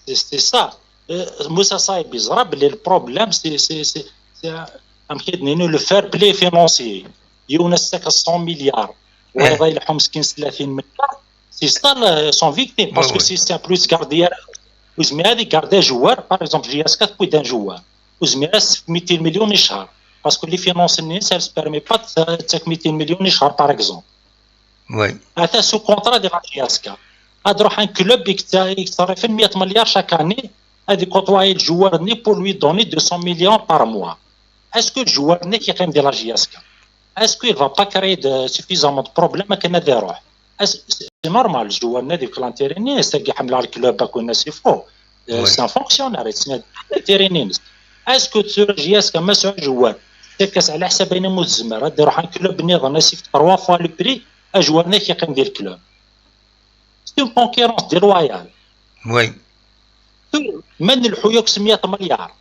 C'est c'est ça. Euh, Moussa Saïbi, je rappelle, le problème, c'est c'est- c'est- c'est un- un- le fair play financier. يونس ساك cent milliards. وهذا يلحو مسكين ثلاثين مليار. C'est ça le- son victime. Parce Ouais, que ouais. Si c'est un plus gardien, وزميرة هذه garder joueur, par exemple, J S K تبوي d'un joueur. وزميرة ميتين مليون شهر. Parce que les finances, ça ne se permet pas de تاك ميتين مليون شهر, par exemple. Oui. هذا sous contrat de la J S K. هاد روح un club يكت- يكتصرف مية مليار chaque année. هذه côtoyer le joueur ني pour lui donner deux cents millions par mois. Est-ce que le joueur ني كيقيم de la J S K? Est-ce qu'il va pas créer de, suffisamment de problèmes كان هذا يروح؟ C'est normal, le joueur نادي في l'intérêt ني ساقي حمل على le club اكو الناس يفو. Oui. C'est un fonctionnaire, c'est un intérêt ني. Est-ce que tu J S K ما سو joueur c'est que على حساب اين متزمر هذا يروح un club ني ظن سيف trois fois le prix. Un joueur ني كيقيم ديال le club. C'est une concurrence déloyale. Oui. ما نلحو ياك مية مليار.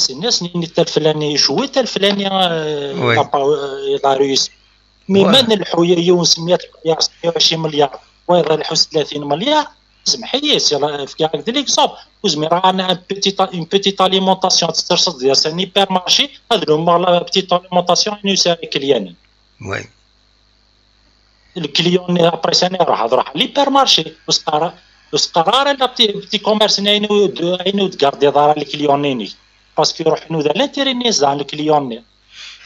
الناس ني تاع الفلاني يشوي تاع الفلاني Oui. لا ريوسي. مي ما Ouais. نلحو يونس مية مليار, مية وعشرين مليار, ويضا يلحو ثلاثين مليار. سمحي لي, c'est la في كاع هكذا l'exemple. وزمي راه انا un petit, une petite alimentation تسترصد ديال un hypermarché, هذا لو مال petite alimentation ينسى كليان. Oui. Le client ني après ça ني راح راح l'hypermarché. وسقرا وسقرا راه لا بتي بتي كوميرس ني عينو عينو تقاردي دار le client نيني. Parce que يروح نو ذا l'intérêt ني زان le client ني.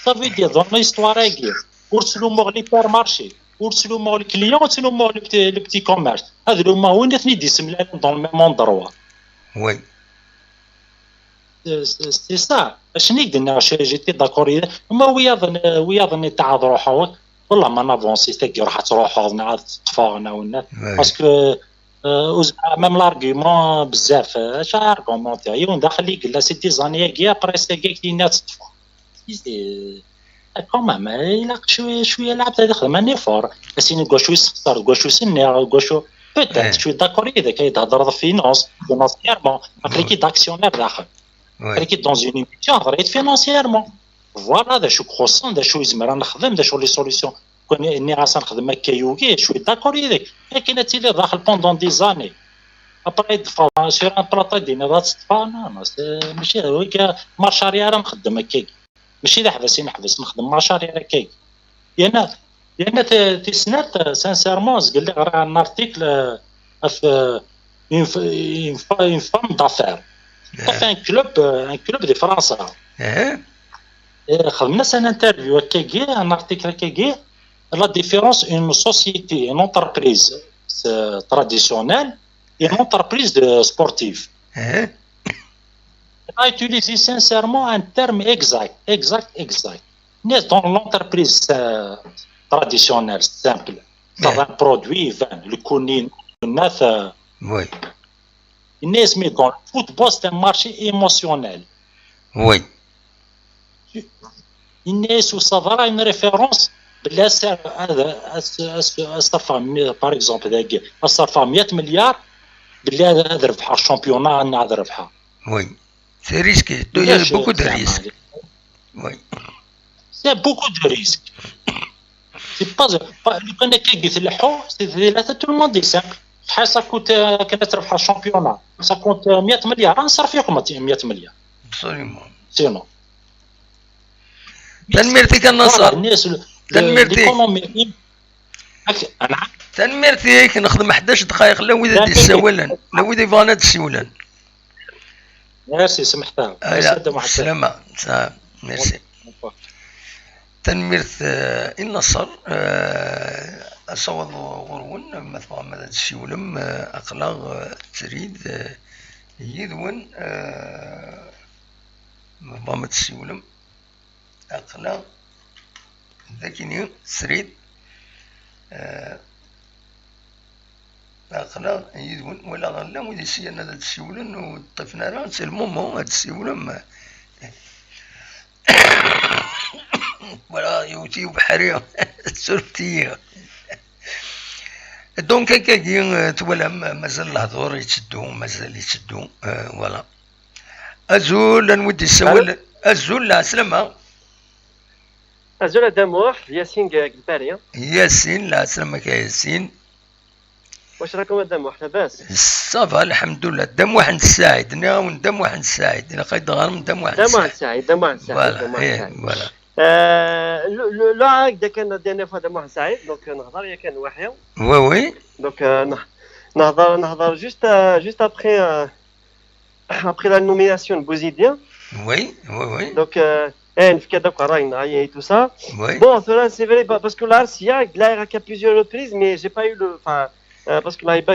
Ça veut dire dans l'histoire هاكي, ور تلومو l'hypermarché, ور تلومو le client, تلومو le petit, le petit commerce. هذا لو ما وين اثني ديسم dans le même endroit. Oui. C'est ça. اش نيك دنا شي j'étais d'accord. هما وياضن وياضن يتعاض روحو. والله ما نافونسي تاكي راح تروحو عاد تطفى انا والناس. Oui. Parce que même l'argument بزاف اش argumenter يوم داخل يقول لا c'est des années كي après c'est كي كي ناس تطفى. Quand même, il a شويه شويه لعب هذا خدم un effort. اسيني كوا شويه سخسر كوا شويه سنير كوا شو. Peut-être, je suis d'accord avec هذا كيتهضر في finance, financièrement, après كي d'actionnaire داخل. Oui. Après كي dans une émission هضريت financièrement. Voilà, هذا شو croissant, هذا شو يزمر نخدم, هذا شو les solutions. كون اني راسا نخدم هكا يوغي, je suis d'accord avec. لكن انت اللي داخل pendant des années. Après تطفى sur un plateau دينا غتطفى, non, non, ماشي هو marche arrière نخدم هكا. ماشي لا حبس نحبس نخدم marche arrière هكا. لان لان تيسنات sincèrement قال لي غير un article في une femme d'affaires في un club, un club de France. ايه. خدمنا un interview هكاكي, un article هكاكي, la différence une société, une entreprise traditionnelle et une entreprise de sportive. ايه. On a utilisé sincèrement un terme exact, exact, exact. Dans l'entreprise traditionnelle, simple, dans un produit, vin, le quinine, le nat. Oui. Mais dans le football, c'est un marché émotionnel. Oui. Yenna-yas ur tṣaber ara une référence belli ad s-, ad, ad, ad, ad ṣerfeɣ, par exemple, dagi, ad ṣerfeɣ meyya milyar, belli ad, ad rebḥeɣ championnat, neɣ ad rebḥeɣ. Oui. C'est risqué. Il y a beaucoup de risques. Oui. Il y a beaucoup de risques. C'est pas, pas, lukan akka i tleḥḥu, c'est là, tout le monde est simple. Acḥal ça coûte, euh, كان تربح championnat, ça coûte, euh, مية مليار, نصرف لكم مية مليار. Absolument. Sinon. Tanemmirt-ik a Naṣer. Tanemmirt-ik. Tanemmirt-ik. Nexdem ḥdac dqayeq, la wid ad d-issawalen, la wid yebɣan ad d-ssiwlen. Merci, سمحتها. Ala, sslama. Merci. Tanemmirt, eh, i Naṣer, eh, asawaḍ ɣur-wen, ma tebɣam ad d-ssiwlem, eh, aql-aɣ, eh, srid, eh, yid-wen, eh, ma tebɣam ad d-ssiwlem, aql-aɣ dagi srid, eh, aql-aɣ yid-wen, walaɣ llan wid yessiyan ad d-ssiwlen ur ṭṭifen ara, c'est le moment ad d-ssiwlem. Voilà, yewwet-iyi ubeḥri, surfet-iyi. Donc, akkagi, eh, twalam, mazal lehdur yetteddu, mazal yetteddu, eh, voilà. Azul, anwa i d-yessawalen? Azul, lɛeslama. Azul a Dda Muḥ, d Yasin deg Lpari. Yasin, lɛeslama-k a Yasin. واش راكم a Dda Muḥ, لاباس؟ Ça va, الحمد لله. Dda Muḥend Saɛid, nniɣ-awen Dda Muḥend Saɛid, ilaq ad d-teɣrem Dda Muḥend Saɛid. Dda Muḥend Saɛid, Dda Muḥend Saɛid. Voilà, eh, voilà. Euh, le, le, le هكذا كان la dernière fois Dda Muḥend Saɛid, donc euh, نهضر يا كان وحي. Oui, oui. Donc euh, نه- نهضر نهضر juste euh, juste après euh, après la nomination de Bouzidi. Oui, oui, oui. Donc euh, ايه نفكر دوك راينا et tout ça. Oui. Bon, cela c'est vrai pa- parce que là, il y a il a à plusieurs reprises, mais j'ai pas eu le, enfin, euh, parce que là, il y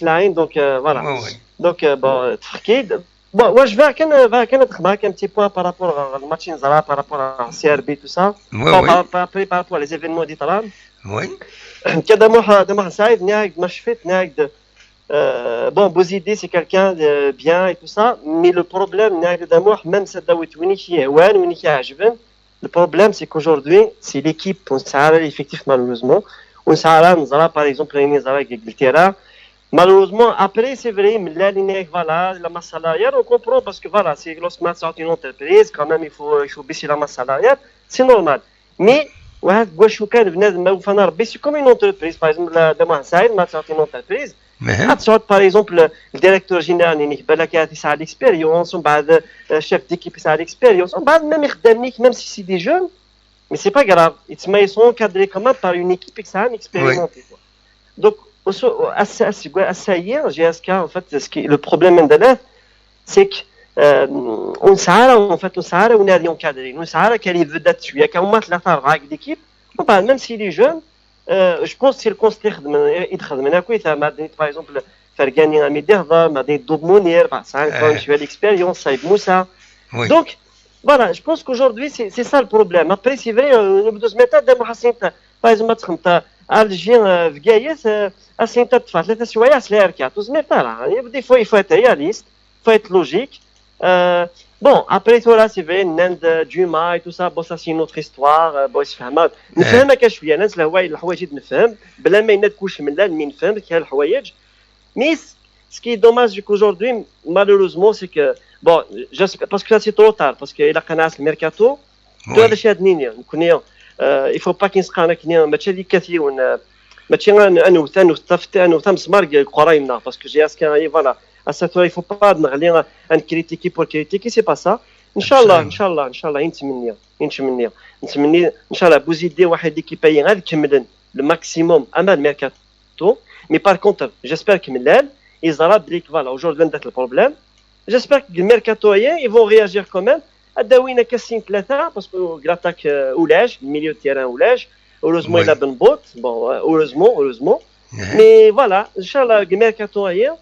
a donc euh, voilà. Oui, oui. Donc euh, bon, تفكيد. Bon, moi je vais كان كان نخدم un petit point par rapport au match نزرا, par rapport à C R B, tout ça. Oui, Par- oui. par- par- Après, par rapport à les événements d'Itran. Oui. كذا موح دموح سعيد ناقد ما شفت ناقد. Euh, bon, Bouzidi, c'est quelqu'un de bien et tout ça, mais le problème, ناقد دموح, même ça doit être وين يهوان, وين يعجبن. Le problème, c'est qu'aujourd'hui, c'est l'équipe, ونسعى l'effectif malheureusement. ونسعى نزرا, par exemple, نزرا Angleterre. Malheureusement, après, c'est vrai, mais là, il y a, voilà, la masse salariale, on comprend parce que voilà, c'est lorsque tu as une entreprise, quand même, il faut, il faut baisser la masse salariale, c'est normal. Mais, ouais, واش كان بنادم ما وفانا ربي, c'est comme une entreprise, par exemple, دموح سعيد, ما تعطي une entreprise, مهم. Tu as, par exemple, le directeur général, il a l'expérience, on va, euh, chef d'équipe, il a l'expérience, on va même, même si c'est des jeunes, mais c'est pas grave. Ils sont encadrés quand même par une équipe qui est expérimentée, quoi. Donc, à ça, à ça, G S K, en fait, ce qui, le problème, c'est que, euh, on s'arrête, en fait, on s'arrête, on est encadré. On s'arrête, qu'elle est vedette, tu as quand même la tarvague d'équipe. On va, même si les jeunes, euh, je pense que c'est le constat, il y a, par exemple, Fergani, Amid Derva, Madin Doub Mounir, bah, ça a quand même, tu as l'expérience, Saïd Moussa. Oui. Donc, voilà, je pense qu'aujourd'hui, c'est c'est ça le problème. Après, c'est vrai, euh, نبدو زميتها دابا حاسين تا-، par exemple, ما تخمت، آه، الجي، آه، في كايس، آه، حاسين تا تفعل ثلاثة سوايع، سلاير كاع، تو زميتها راه. يعني، des fois, il faut être réaliste, il faut être logique. Euh, bon, après, tout là, c'est vrai, Nand, euh, Juma et tout ça, bon, ça, c'est une autre histoire, euh, bon, c'est فهمت. نفهم هكا شوية، ناس الهوايج، الحوايج نفهم، بلا ما يناد كلش من لا، mais نفهم كاع الحوايج. Mais ce qui est dommage, c'est qu'aujourd'hui, malheureusement, c'est que, bon, j'espère, parce que là, c'est trop tard, parce que il a commencé le mercato, Oui. هذا الشيء هذا نينيا، نكوني، آه، il faut pas كي نسقى انا كني، ماشي هذيك كثير ون-، آه، ماشي غن-، انو ثانو ثفت، انو ثام سمار كوراينا، parce que G S K, voilà, à cette heure, il faut pas نغلي ان critiquer pour critiquer, c'est pas ça. ان شاء الله، ان شاء الله، ان شاء الله، نتمنى، نتمنى، نتمنى، ان شاء الله، Bouzidi واحد l'équipe هي غير كملن le maximum اما الميركاتو. Mais par contre, j'espère que Milal, ils auront بلي, voilà, aujourd'hui, on a le problème. J'espère que le mercato, ils vont réagir quand même. اداوينا كاسين ثلاثه, parce que l'attaque, euh, ولاج, milieu de terrain ولاج. Heureusement, Oui. Il a Ben Bot. Bon, euh, heureusement, heureusement. مهم. Mais voilà, ان شاء الله, le mercato, هي,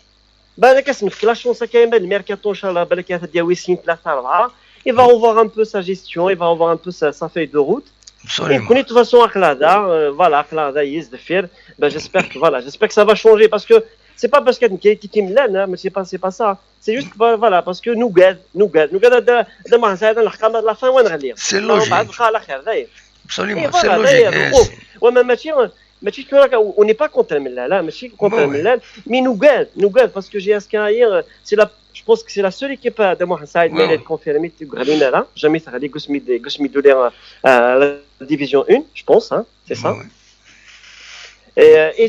bah, انا كنفكر la chance كاين, le mercato, ان شاء الله, بالك غادي يداوي سين ثلاثه اربعه. Il va revoir un peu sa gestion, il va revoir un peu sa, sa feuille de route. Et Absolument. de toute façon, عقل هذا, euh, voilà, عقل هذا يزدفر. Ben, j'espère que, voilà, j'espère que ça va changer parce que C'est pas parce que tu critiques Imlal, hein, mais c'est pas, c'est pas ça. C'est juste, voilà, parce que nous gad, nous gad, nous gad, de, de moi, ça, dans la caméra, la fin, on a rien. C'est logique. On va faire la خير, d'ailleurs. Absolument, c'est logique. Ouais, mais, mais, mais, mais, on n'est pas contre Imlal, là, mais je suis contre Imlal, mais nous gad, nous gad, parce que J S K hier, c'est la, je pense que c'est la seule équipe de Mohamed Saïd, mais elle est confirmée, tu gagnes là, jamais ça allait, Gusmi, Gusmi Doulé, euh, la division un, je pense, hein, c'est ça. Et, euh, et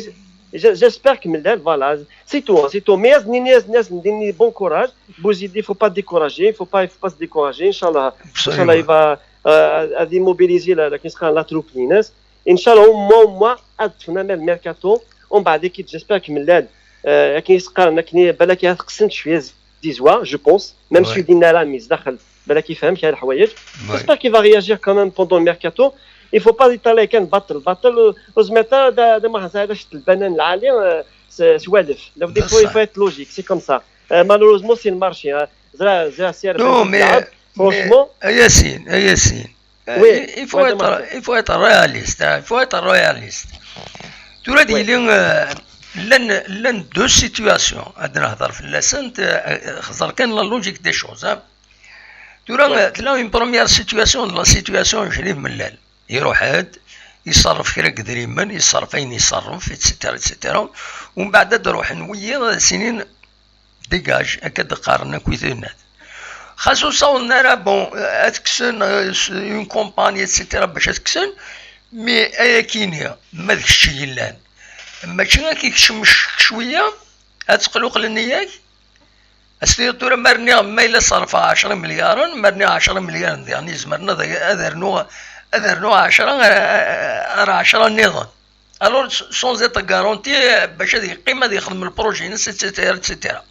j-, j'espère que Mendel, voilà, c'est tout, hein, c'est tout. Mais Aznini, Aznini, Aznini, bon courage. Bouzidi, il ne faut pas décourager, il ne faut pas, il faut pas se décourager. Inch'Allah, Inch'Allah, il va euh, à démobiliser la, la, la troupe Nines. Inch'Allah, au moins, au moins, à la fin du mercato, on va dire que j'espère que Mendel, euh, كي يسقى، كي بالك يتقسم شوية زيزوا, je pense, même si دينا la mise داخل. بالك يفهم كاين الحوايج. J'espère qu'il va réagir quand même pendant le mercato. Il faut pas يطلع كان بطل، بطل، وزمتا دا، دا ما هزا، دا شت البنان العالي، آه، س-، سوالف. Donc, des fois, il faut être logique, c'est comme ça. Euh, malheureusement, c'est le marché, hein. زرا، زرا سير. Non, mais, franchement. Mais, Yacine, Yacine. Euh, oui, il, il faut être, il faut être réaliste, hein, il faut être réaliste. Tura d-yili, euh, llan, llan deux situations, ad nehder fell-asent, euh, xẓer kan la logique des choses, hein. Tura, euh, tella une première situation, la situation n Crif Mellal. Iruḥ-d, iṣerref kra n yedrimen, iṣerref ayen iṣerref, et cetera, et cetera. Umbeɛd ad d-ruḥen wiyiḍ ad as-inin, dégage, akka d-qqaren akk i tunat. Xas ur sawḍen ara, bon, ad kksen, euh, une compagnie, et cetera, bac ad kksen, mais ayakini, ma d kečč yellan, mačči ad k-ikcem ccek cwiya, ad teqluqlen nniya-k? Ad s-tiniḍ tura ma rniɣ, ma yella ṣerfeɣ ɛecra imelyaren, ma rniɣ ɛecra imelyaren diɣen izemren ad, ad rnuɣ, ad rnuɣ ɛecra ar, ar ɛecra nniḍen. Alors, s-, sans être garanti, bac ad yeqqim ad yexdem le projet-ines, et cetera, et cetera.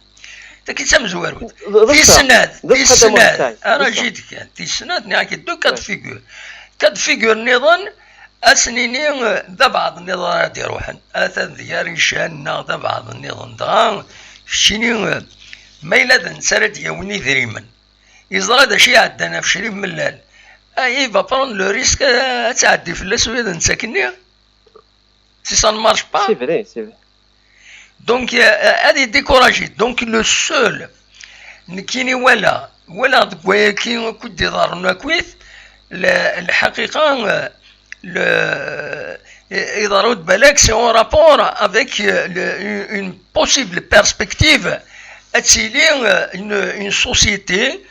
Tagi d tamezwarut. Tis snat, tis snat, ara jid kan, tis snat, nniɣ-ak-id deux cas de figure. Cas de figure nniḍen, ad s-nini, eh, d abeɛḍ nniḍen ara d-iruḥen. Atan d Yarican neɣ d abeɛḍ nniḍen. Dɣa, keččini, eh, ma yella d netta ara d-yawin idrimen, yeẓra d acu iɛeddan ɣef Crif Mellal. Ah, il va prendre le risque, eh, ad tɛeddi fell-as ula d nettat-nni. Si ça ne marche pas. C'est vrai, c'est vrai. Donc, euh, ad yedécouragé. Donc, le seul, nekkini wala, wala deg wayaki akk i d-iḍerrun akkit, le, lḥaqiqa, euh, le, iḍerru-d balak, c'est en rapport avec, euh, le, une, une possible perspective ad tili, euh, une, une société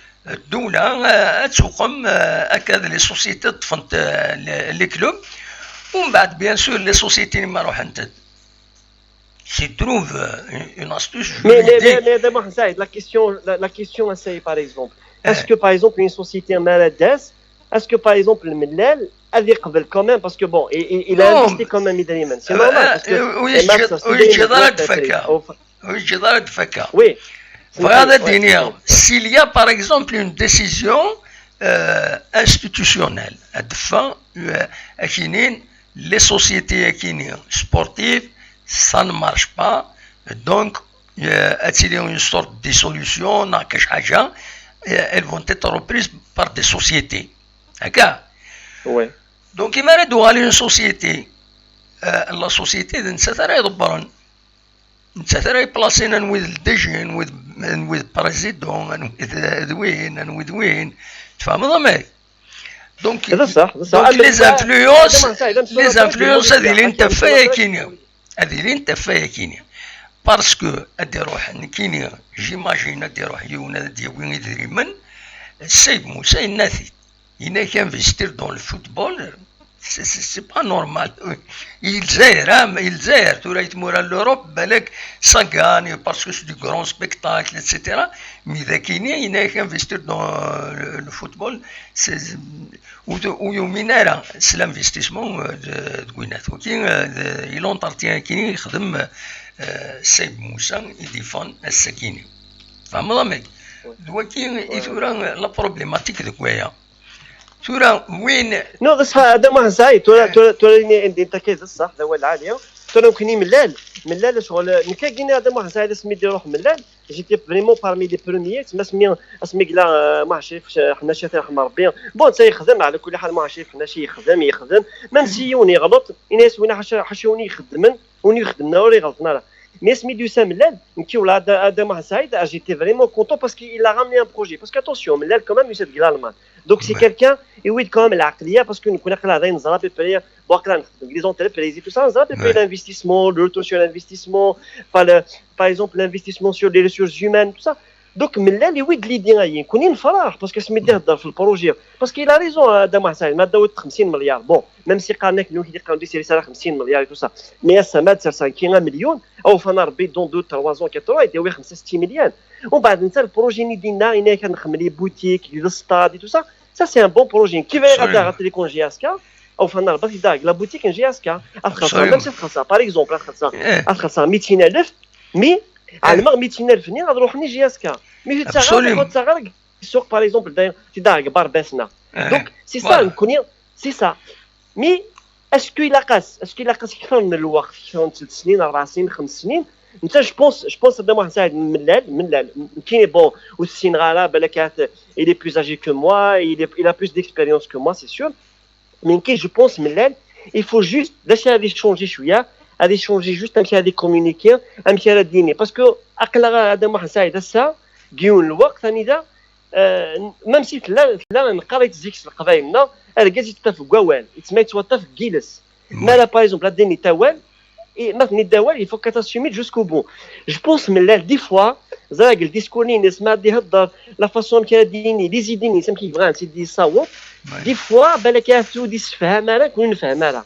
ddula, eh, ad tuqem, eh, akka d les sociétés ṭṭfent, eh, les, les clubs. Umbeɛd, bien sûr, les sociétés ma ruḥent-d, qui trouvent, eh, une, une astuce juridique. Mais, mais, mais, mais d'abord, Saïd, la question, la, la question, c'est par exemple, est-ce que, par exemple, une société en Maladès, est-ce que, par exemple, le Mellal, elle est quand même, parce que bon, il, il, il a investi quand même, Idrimen. C'est normal, parce que, euh, oui, je, oui, je dirais de Faka. Oui, c'est vrai. Bɣiɣ ad d-iniɣ, s'il y a par exemple une décision, euh, institutionnelle, ad d-teffeɣ, euh, akinin, les sociétés akinin sportives, ça ne marche pas, donc, euh, ad tili une sorte de dissolution, neɣ quelque chose, euh, elles vont être reprises par des sociétés. D'accord ? Oui. Donc, imi ara d-tuɣal une société, euh, la société d nettat ara iḍebbren. Nettat ara yeplasin anwi d le D G, anwi d, anwi d président, anwi d, d win, anwi d win. Tfehmeḍ amek? Donc, donc les influences, les influences ad ilint ɣef wayakini. Ad ilint ɣef wayakini. Parce que ad iruḥ, nekkini, j'imagine, ad iruḥ yiwen ad d-yawi idrimen, Saïd Moussa yenna-t-id. Yenna-k investir dans le football, c'est, c'est, c'est pas normal. I Lezzayer, hein, i Lezzayer, tura i tmura n l'Europe, balak, ça gagne parce que c'est du grand spectacle, et cetera. Mais dakini, yenna-k investir dans, euh, le, le football, c'est, ur, ur yumin ara s l'investissement, euh, de, de Gwinat. Ok, euh, de, il entretient akini, yexdem, euh, Saïd Moussa, i d-ifan ass-akini. Tfehmeḍ amek? D waki i tura la problématique deg waya. Tura win. Non, d ṣṣeḥ, a Dda Muḥend Saɛid, tura, tura, tura, ini, indi, netta kay d ṣṣeḥ, d awal lɛali. Tura nekkni Mellal, Mellal, ccɣel, nekk agini a Dda Muḥend Saɛid, asmi d-iruḥ Mellal, j'étais vraiment parmi les premiers, asmi, asmi yella, euh, Muḥend Crif, ḥna Crif, ḥna Crif, ḥna Rebbi. Bon, netta yexdem, ɛla kulli ḥal, Muḥend Crif, ḥna Crif, yexdem, yexdem. Même si yiwen yeɣleḍ, ini-as win ḥaca, ḥaca win ixeddmen, win ixeddmen, ur iɣelṭen ara. Mais asmi d-yusa Mellal, nekki wala Ada Muḥ Saɛid, j'étais vraiment content parce qu'il a ramené un projet. Parce que attention, Mellal quand même yusa-d deg l'Allemagne. Donc c'est quelqu'un, et oui, quand même, العقلية, parce que nekk aql-aɣ dayen neẓra à peu près, bon, aql-aɣ nxeddem deg les entreprises et tout ça, neẓra à peu près l'investissement, le retour sur l'investissement, enfin, le, par exemple l'investissement sur les ressources humaines, tout ça. Donc Mellal, et oui, de l'idée, كوني نفرح parce que asmi d-ihedder في le projet, parce qu'il a raison, Ada Muḥ Saɛid, ma d-awit خمسين مليار. Bon, même si qqaren-ak nekk di qqaren di seri sara خمسين مليار et tout ça. Mais ass-a ma d-sersen kra n million, awfen Rebbi dans deux, trois ans, quatre ans, ad d-yawi خمسة وستين مليون. ومن بعد نتا le projet-nni d-yenna, yenna-ak ad nexdem les boutiques, les stades et tout ça. Ça c'est un bon projet. Kif ara ɣ-d-aɣeɣ tilikunji aska, awfen Rebbi ad t-id-aɣeɣ la boutique n J S K. Ad txellṣeḍ, même si txellṣeḍ, par exemple, ad txellṣeḍ, ad txellṣeḍ ميتين ألف, mais ɛelmeɣ ميتين ألف-nni ad ruḥen i J S K. Mais ur tt-aɣeɣ, ur tt-aɣeɣ ssuq, par exemple, d-, d-aɣeɣ bardas-nneɣ. Donc c'est ça, nekkni, c'est ça. Mais est-ce que ilaq-as, est-ce que ilaq-as kter n lweqt, kter n telt snin, rebɛ snin, xems snin? Netta, je pense, je pense Ada Muḥ Saɛid, Mellal, Mellal, nekkini, bon, ur t-ssineɣ ara, balak ahat, il est plus âgé que moi, il est, il a plus d'expérience que moi, c'est sûr. Mais nekkini, je pense, Mellal, il faut juste, d acu ara d-icanji cwiya, ad icanji juste amek ara d-icommuniquer, amek ara d-yini. Parce que aql-aɣ Ada Muḥ Saɛid ass-a, deg yiwen n lweqt, anida, euh, même si tella, tella neqqar-itt zik s leqbayel-nneɣ, argaz yettaf deg wawal, yettma yettwaṭṭaf deg yiles. Ma ara, par exemple, ad d-tiniḍ awal, et ma tenniḍ awal, il faut que tu assumes jusqu'au bout. Je pense, Mellal, des fois, ẓriɣ deg le discours-nni-ines, ma ad d-ihedder, la façon amek ara d-yini, les idées-nni-ines, amek i yebɣa ad tt-id-yessaweḍ, des fois, balak ahat ur d-yessefham ara, ur nefhem ara.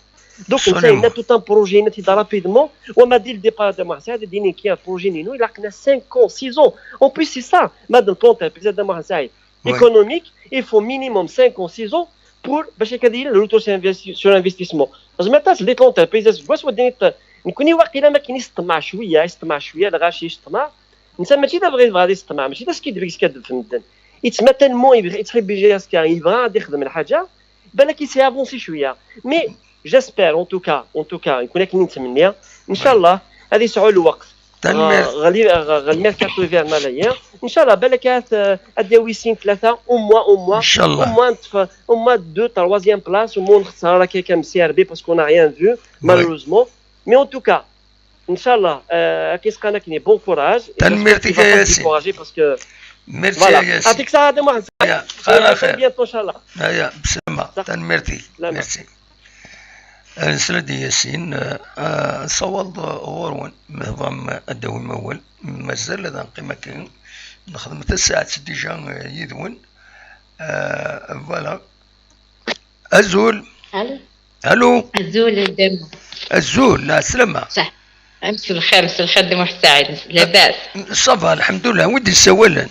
Donc, netta yenna tout un projet, yenna-t-id rapidement, wa ma dès le départ Ada Muḥ Saɛid, ad d-yini nekki projet-nni-inu, ilaq-as cinq ans, six ans. En plus, c'est ça, ma d-nplanter, Ada Muḥ Saɛid, économique, il faut minimum cinq ans, six ans pour باش هكا داير le retour sur investi-, sur investissement. Parce que maintenant, les entreprises, c'est quoi, soit des, nekkni waqila ma kini s ṭṭmeɛ cwiya, s ṭṭmeɛ cwiya, lɣaci s ṭṭmeɛ. Netta mačči d abɣi yebɣa ad iṣṭmeɛ, mačči d askiddeb i yeskaddeb f medden. Yettma tellement yebɣa, yettḥibbi J S K, yebɣa ad ixdem lḥaǧa, balak i s-avancer cwiya. Mais j'espère, en tout cas, en tout cas, nekkni akken i nettmenni, inchallah, ad yesɛu lweqt. Tanemmirt. Ɣer, ɣer, ɣer le mercato hivernal-agi. Inchallah, balak ahat, euh, ad d-yawi sin, tlata, au moins, au moins, inchallah, au moins, au moins deux, troisième place, au moins, on nexser ara kaka M C R B parce qu'on n'a rien vu, malheureusement. Mais en tout cas, inchallah, euh, akken i s-qqaren akken, bon courage. Tanemmirt-ik a Yasin. Parce que, merci, voilà, a Yasin. Atik saɛa, Ada Muḥ Saɛid. Bientôt, inchallah. Aya, bsama. Tanemmirt-ik. Merci. Nesla-d i Yasin, eh, eh, nessaweḍ ɣur-wen, ma tebɣam ad d-tawim awal, mazal ad neqqim akken, nexdem tasaɛet déjà, eh, yid-wen. Eh, voilà. Azul. Allô. Allô. Azul, Adam. Azul, lɛeslama. Saḥ. Mselxir, mselxir Dda Muḥ Saɛid, labas? Ça va, lḥemdullah. Wi d-yessawalen?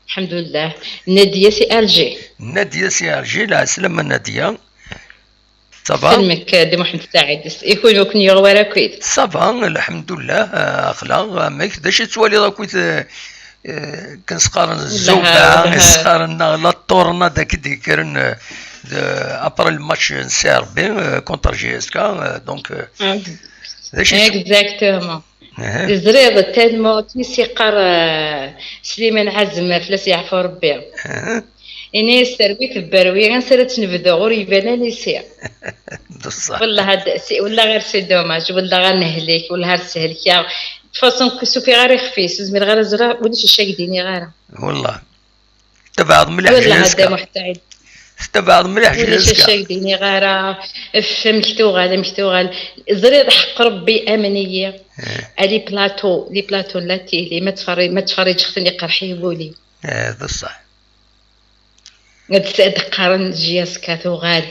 Lḥemdullah. Nadia si Alger. Nadia si Alger, lɛeslama Nadia. Ça va? Selmek, Dda Muḥ Saɛid. I kunwi ur ken-yuɣ wara akkit? Ça va, lḥemdullah, eh, aql-aɣ, amek, d acu i tettwaliḍ akkit, eh, eh, kan s-qqaren zzewba, s-qqaren la tornade akken d-yekkren, eh, de, après le match n C R B, eh, contre J S K, eh, donc, eh, d acu i tettwaliḍ? Exactement. Aha. Teẓriḍ, tellement mi s-yeqqar, eh, Sliman Ɛazem, fell-as yeɛfu Rebbi. Aha. Ini-as terwi tebberwi, ansi ara tt-nebdu, ur yebban ara isi. D ṣṣeḥ. Wellah ad, si, wellah ɣer c'est dommage, wellah ɣer nehlek, wellah ɣer shelkeɣ. De toute façon, ur sufiɣ ara ixef-is, ur zmireɣ ara ad ẓreɣ, ulac acu ara k-d-iniɣ ara. Wellah. Tettabaɛeḍ mliḥ J S K. Wellah, Dda Muḥ Saɛid. Tettabaɛeḍ mliḥ J S K. Ulac acu ara k-d-iniɣ ara, ef amek tuɣal, amek tuɣal. Ẓriɣ ḥeqq Rebbi, amen-iyi. Eh. A les plateaux, les plateaux n la télé, ma ttferri-, ma ttferriǧeɣ-ten iqerḥ-iyi wul-iw. Eh, d ṣṣeḥ. Ad, ad qqaren J S K tuɣal,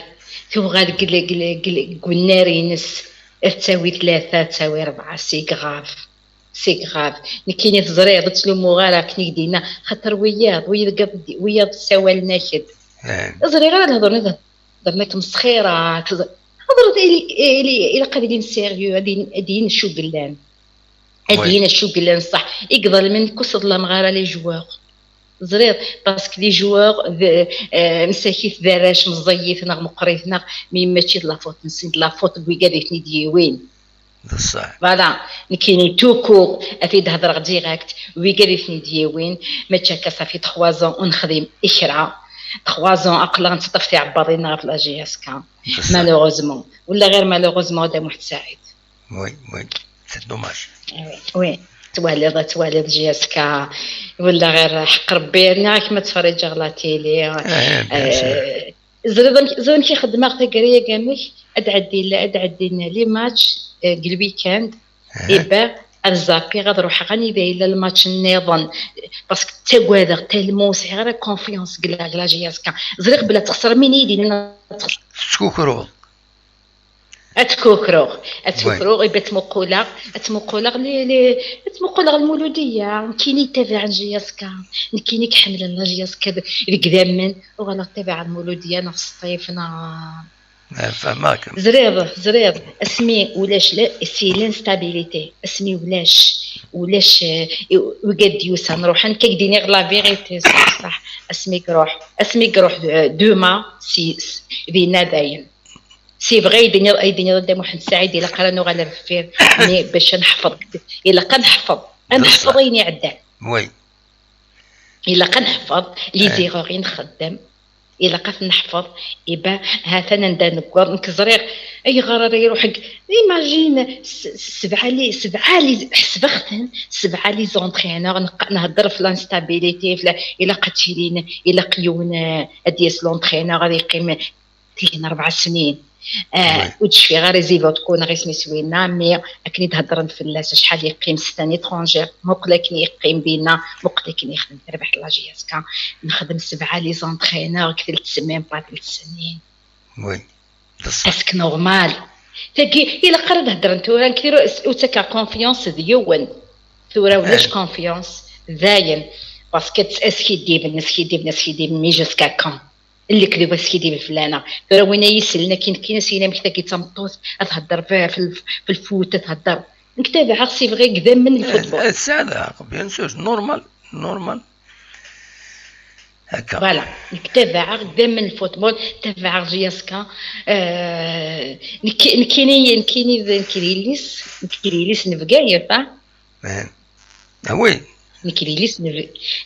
tuɣal deg, deg, deg, deg unnar-ines, ad tawi tlata, ad tawi rebɛa, c'est grave, c'est grave. Nekkini teẓriḍ, ur ttlumuɣ ara akken i k-d-yenna, xaṭer wiyaḍ, wiyaḍ, wiyaḍ ssawalen-ak-d. Eh. Ur ẓriɣ ara ad hedren, ad hedren akk mesxira, ad hedren, il-, il-, ilaq ad ilin sérieux, ad in-, ad inin acu yellan. Ad d-yini acu yellan ṣṣeḥ. I iḍelmen, nekk ur sseḍlameɣ ara les joueurs. Teẓriḍ, parce que les joueurs, d, eh, msakit d arrac, meẓẓiyit neɣ meqqrit neɣ, mais mačči d la faute-nsen, d la faute n wigad i ten-id-yiwin. D ṣṣeḥ. Voilà, nekkini tout court, ad t-id-hedreɣ direct, wigad i ten-id-yiwin, mačči akka, ça fait trois ans ur nexdim i kra. Trois ans aql-aɣ nettaṭṭaf tiɛebbaḍin ɣef la J S K. D ṣṣeḥ. Malheureusement. Wala ɣir malheureusement, Dda Muḥ Saɛid. Oui, oui. C'est dommage. Oui, oui. Twaliḍ, twaliḍ J S K. Wala ɣir ḥeqq Rebbi, nniɣ-ak ma ttferriǧeɣ la télé. Eh, bien sûr. Eh, ẓriḍ amek, ẓriḍ amek i xeddmeɣ taggara-agi amek? Ad ɛeddin, ad ɛeddin les matchs, eh, deg le week-end. Iba, ad zappiɣ, ad ruḥeɣ anida yella le match nniḍen. Parce que ttagadeɣ tellement, ur sɛiɣ ara confiance deg la, la J S K. Ẓriɣ belli ad texṣer, min i yi-d-yennan ad texṣer. Tettkukruḍ. Ad tkukruɣ, ad tkukruɣ, iba ttmuquleɣ, ad ttmuquleɣ li, li, ad ttmuquleɣ Lmuludiya, nekkini yettabaɛen J S K, nekkini iḥemmlen la J S K d-, deg idammen, uɣaleɣ ttabaɛeɣ Lmuludiya neɣ Sṭif neɣ... Eh, fehmeɣ-kem. Ẓriɣ, ẓriɣ, asmi ulac la, c'est l'instabilité, asmi ulac, ulac, eh, wigad d-yusan ruḥen, nekk ad k-d-iniɣ la vérité, ṣaḥ, ṣaḥ, asmi iruḥ, asmi iruḥ, eh, duma, si, s-, dinna dayen. C'est vrai, ay d-tenniḍ, ay d-tenniḍ a Dda Muḥend Saɛid, ilaq ara nuɣal ar deffir, mais bac ad neḥfeḍ, ilaq ad neḥfeḍ, ad neḥfeḍ ayen iɛeddan. Oui. Ilaq ad neḥfeḍ les erreurs i nxeddem, ilaq ad t-neḥfeḍ. Iba, ha-t-an anda neggeḍ, nekk ẓriɣ ayɣer ara iruḥ deg, imagine, s-, s-, sebɛa li, sebɛa li, ḥesbeɣ-ten, sebɛa les entraîneurs, neq-, nhedder f l'instabilité, f la, ilaq ad tilin, ilaq yiwen, eh, ad d-yas l'entraîneur, ad yeqqim tgen rebɛa snin. Ah, ur d-cfiɣ ara Zivotko neɣ isem-is winna, mais akken i d-heddren fell-as, acḥal yeqqim, c'est un étranger, muqel akken yeqqim dinna, muqel akken yexdem, terbeḥ la J S K, nexdem sebɛa les entraîneurs deg telt, même pas telt snin. Oui. Est-ce que normal? Tagi, ilaq ara d-heddren tura, nekk ur ttakeɣ confiance d yiwen. Tura ulac confiance, dayen. Parce que askidiben, askidiben, askidiben, mais jusqu'à quand? Lekdeb askidiben fell-aneɣ. Tura win ay isellen akin, kkin as-yin amek tagi d tameṭṭut, ad thedder f, f, f lfut, ad thedder. Nekk tabaɛeɣ, c'est vrai, deg idammen n lfutbol. Eh, tesɛiḍ lḥeqq, bien sûr, normal, normal. Akka. Voilà, nekk tabaɛeɣ deg idammen n lfutbol, tabaɛeɣ J S K, eh, nekk, nekkini, nekkini d, nekk d yelli-s, nekk d yelli-s n Bgayet, ah. Eh. Ah oui. Nekk d yelli-s n,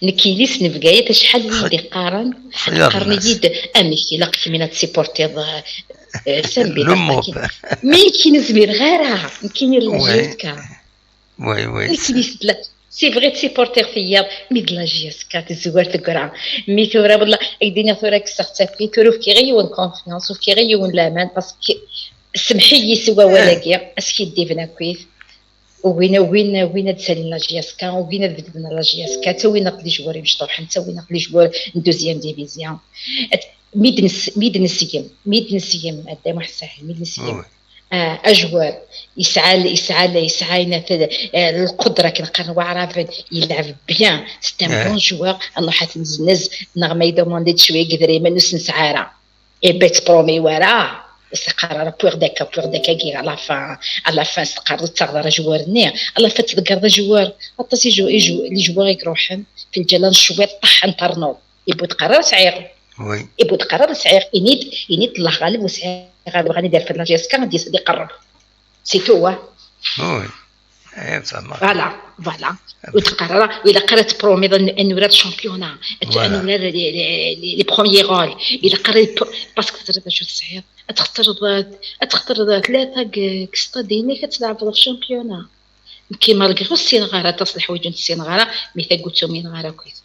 nekk d yelli-s n Bgayet, acḥal i yi-d-iqqaren, qqaren-iyi-d, amek ilaq kemmini ad tsupportiḍ, eh, eh, Sambi, Le mot. Mais nekkini ur zmireɣ ara, nekkini la J S K. Oui, oui. Nekkini s-, la, c'est vrai, tsupportiɣ tiyaḍ, mais d la J S K tezwar tegra. Mais tura, wallah, ad k-d-iniɣ tura kkseɣ-tt akkin, tura ur fkiɣ i yiwen confiance, ur fkiɣ i yiwen laman, parce que, semmeḥ-iyi s wawal-agi, askidiben akkit. Ugin, ugin, ugin ad d-salin la J S K, ugin ad bedden la J S K, ttawin-aɣ-d les joueurs imecṭuḥen, ttawin-aɣ-d les joueurs n deuxième division. At-, mi d-nes-, mi d-nesgem, mi d-nesgem, a Dda Muḥ Saɛid, mi d-nesgem. Ah, ajwar yesɛa, yesɛa, yesɛa, eh, lqudra, akken qqaren waɛraben, yelɛeb bien, c'est un bon joueur, ad nruḥ ad t-neznez, neɣ ma yedemandi-d cwiya n yedrimen ur s-nesɛi ara. Iba yettpromi wara, ur s-teqqar ara wwiɣ-d akka, wwiɣ-d akka, agi à la fin, à la fin s-teqqareḍ ur tettaɣeḍ ara ajwar-nni, à la fin tḍeggreḍ ajwar. Aṭas i ju-, i ju-, les joueurs i iruḥen fi lǧala n cwiṭ, ṭaḥ, ad ternuḍ. Iba ur d-qqar ara sɛiɣ. Oui. Iba ur d-qqar ara sɛiɣ. Ini-d, ini-d Allah ɣaleb ur sɛiɣ ara, bɣan ad d-rfed la J S K, ad d-iqerreb. C'est tout, hein. Oui. Eh, ça marche. Voilà, voilà. Ur d-qqar ara, ilaq ara tpromiḍ ad n-, ad nurar championnat, ad, ad nurar les, les, les, les premiers rôles. Ilaq ara, parce que teẓriḍ acu tesɛiḍ. Ad txeṣreḍ, ad txeṣreḍ tlata deg, deg stade-inek, ad tleɛbeḍ ɣef championnat. Nekki malgré ur ssineɣ ara aṭas n leḥwayeǧ, ur ssineɣ ara, mais tagi ur tt-umineɣ ara akkit.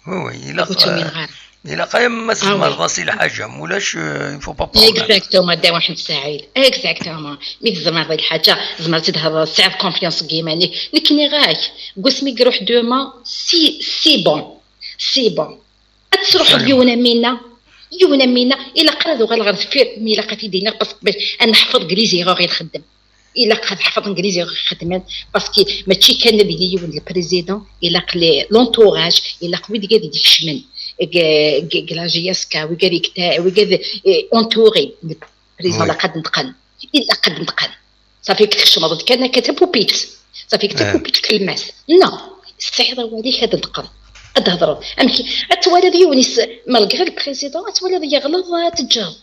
Oui, oui, ilaq, Ur tt-umineɣ ara. ilaq ay ma tzemreḍ-as i lḥaǧa, mulac, euh, il faut pas prendre. Exactement, a Dda Muḥend Saɛid. Exactement. Mi tzemreḍ i lḥaǧa, tzemreḍ ad thedreḍ, tesɛiḍ confiance deg yiman-ik. Nekk nniɣ-ak, deg wasmi i iruḥ duma, c'est, c'est bon. C'est bon. Ad tesruḥeḍ yiwen am winna, yiwen am winna, ilaq ara ad uɣaleɣ ɣer deffir, mi ilaq ad t-id-iniɣ, parce que bac ad neḥfeḍ deg les erreurs i nxeddem. Ilaq ad ḥfeḍen deg les erreurs i xeddmen, parce que mačči kan ad yili yiwen le président, ilaq les, l'entourage, ilaq wid i ad ikecmen deg, deg, deg la J S K, wid ad ikta-, wid ad, eh, entouré le président, ilaq ad neṭqen, ilaq ad neṭqen. Safi tkecmeḍ-d kan akka d tapupit. Safi d tapupit tlemmast. Non. Tesɛiḍ awal-ik ad d-teqqreḍ. Ad d-thedreḍ. Amek, ad twaliḍ yiwen is-, malgré le président, ad twaliḍ yeɣleḍ, ad teǧǧeḍ.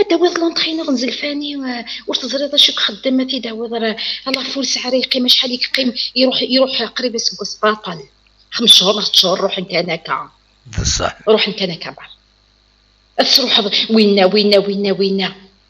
Ad d-tawiḍ l'entraîneur n Zelfani, eh, ur teẓriḍ acu i ixeddem, ad t-id-tawiḍ ara, ala ur yesɛi ara yeqqim, acḥal i yeqqim, iruḥ, iruḥ qrib aseggas baṭel. Xems cchur neɣ cchur ruḥen kan akka. Bessah. Ruḥen kan akka berra. Ad tesruḥeḍ winna, winna, winna, winna.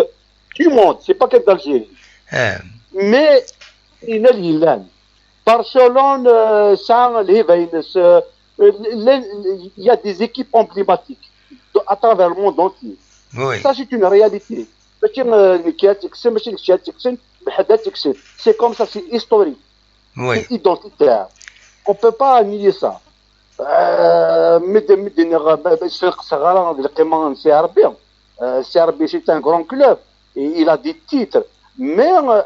euh, du monde, c'est pas que d'Algérie. Mais il y a l'Ilan. Barcelone, euh, ça, les Venus, euh, euh, il y a des équipes emblématiques à travers le monde entier. Ça, c'est une réalité. C'est comme ça, c'est historique. C'est identitaire. On ne peut pas nier ça. Euh, mais de, mais de, mais de, c'est, c'est rare, le Clément, c'est Arbi. Euh, c'est Arbi, c'est un grand club. Et il a des titres. Mais, euh,